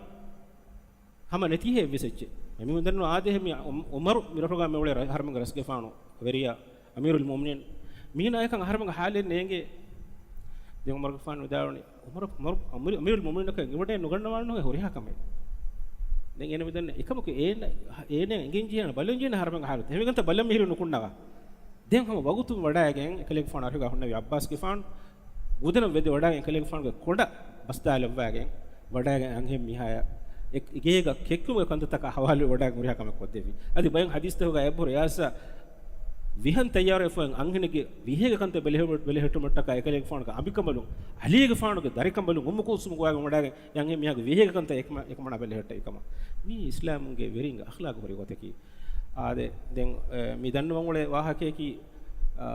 ހަމަ ނެތީހޭ އެއްވެސް އެއްޗެއް. އެމީހުން ދެން އާދޭހޭ މި އު-، އުމަރު މި ރަށުގަ މި އުޅޭ ރަ-، އަހަރެމެންގެ ރަސްގެފާނު ވެރިޔާ އަމީރުލް މުއުމިނީން. މީނާ އެކަން އަހަރެމެންގެ ހާލެއް ނޭނގޭ. ދެން އުމަރުގެފާނު ވިދާޅުވަނީ، އުމަރު، އުމަރު، އަމީރު، އަމީރުލް މުއުމިނީނަކަށް އެވަޑައެއް ނުގަންނަވާނެ ހުރިހާ ކަމެއް. ދެން އޭނަ މި ދަންނަ އެކަމަކު އޭނަ، އޭނަ އެނގެން ޖެހޭނެ ބަލަން ޖެހޭނެ އަހަރެމެންގެ ހާލަތު. އެހެންވެގެންތަ ބަލަން މިހިރީ ނުކުންނަވާ. ދެން ހަމަ ވަގުތުން ވަޑައިގެން އެކަލޭގެފާނު އަރިހުގަ ހުންނެވި ޢައްބާސްގެފާނު ގުދަނަށް ވެދެ ވަޑައިގެން އެކަލޭގެފާނުގެ ކޮނޑަށް ބަސްދާލައްވާގެން ވަޑައިގެން އަންހެން މީހާޔަށް އެ-، އެ ގޭގަ ކެއްކުމުގެ ކަންތައްތަކާ ހަވާލުވެ ވަޑައިގެން ހުރިހާ ކަމެއް ކޮށްދެއްވި. އަދި ބައެއް ޙަދީޘްތަކުގަ އެއްބުރު އެއްސަ ވިހަން ތައްޔާރުވެފަ އަންހެނެއްގެ ވިހޭގެ ކަންތައް ބެލެހެ-، ބެލެހެއްޓުމަށްޓަކާ އެކަލޭގެފާނުގެ އަނބިކަނބަލުން، ޢަލީގެފާނުގެ ދަރިކަނބަލުން އުއްމު ކުލްސުމް ގޮވާގެން ވަޑައިގެން އެ އަންހެން މީހާގެ ވިހޭގެ ކަންތައް އެކަމަ-، އެކަމަނާ ބެލެހެއްޓެވި ކަމަށް. މީ އިސްލާމުގެ ވެރިންގެ އަޚްލާގު ހުރި ގޮތަކީ. އާދެ، ދެން، އެ، މި ދަންނަވަން އުޅޭ ވާހަކަޔަކީ، އާ،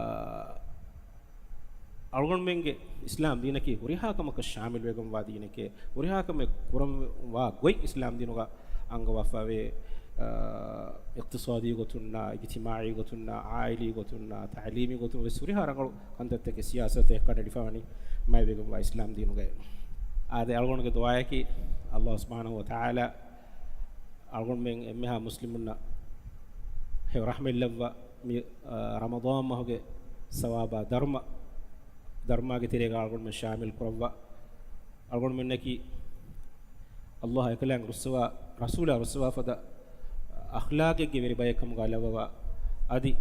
އަޅުގަނޑުމެންގެ އިސްލާމް ދީނަކީ ހުރިހާ ކަމަކަށް ޝާމިލްވެގެންވާ ދީނެކޭ، ހުރިހާ ކަމެއް ކުރަންވާ ގޮތް އިސްލާމް ދީނުގަ އަންގަވާފަވޭ، އާ، އިޤްތިޞާދީ ގޮތުންނާ، އިޖްތިމާޢީ ގޮތުންނާ، ޢާއިލީ ގޮތުންނާ، ތަޢުލީމީ ގޮތުން ވެސް ހުރިހާ ރަނގަޅު ކަންތައްތަކެއް ސިޔާސަތެއް ކަނޑައެޅިފަވަނީ މާތްވެގެންވާ އިސްލާމް ދީނުގައި. އާދެ، އަޅުގަނޑުގެ ދުޢާއަކީ، ﷲ ސުބްޙާނަހޫ ވަތަޢާލާ އަޅުގަނޑުމެން އެންމެހާ މުސްލިމުންނަށް ހެޔޮ ރަޙްމަތްލައްވާ، މި، އާ، ރަމަޟާން މަހުގެ ސަވާބާ ދަރުމަ، ދަރުމާގެ ތެރޭގަ އަޅުގަނޑުމެން ޝާމިލް ކުރައްވާ. އަޅުގަނޑުމެންނަކީ ﷲ އާ އެކަލާނގެ ރުއްސަވާ، ރަސޫލާ ރުއްސަވާ ފަދަ އަޚްލާގެއްގެ ވެރި ބައެއް ކަމުގަ ލައްވަވާ، އަދި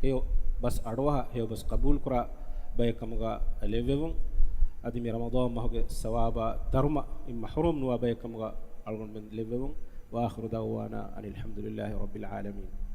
ހެޔޮ ބަސް އަޑުއަހާ، ހެޔޮ ބަސް ޤަބޫލުކުރާ ބައެއް ކަމުގަ ލެއްވެވުން، އަދި މި ރަމަޟާން މަހުގެ ސަވާބާ ދަރުމަ އިން މަޙްރޫމް ނުވާ ބައެއް ކަމުގަ އަޅުގަނޑުމެން ލެއްވެވުން. وآخر دعوانا أن الحمد لله رب العالمين.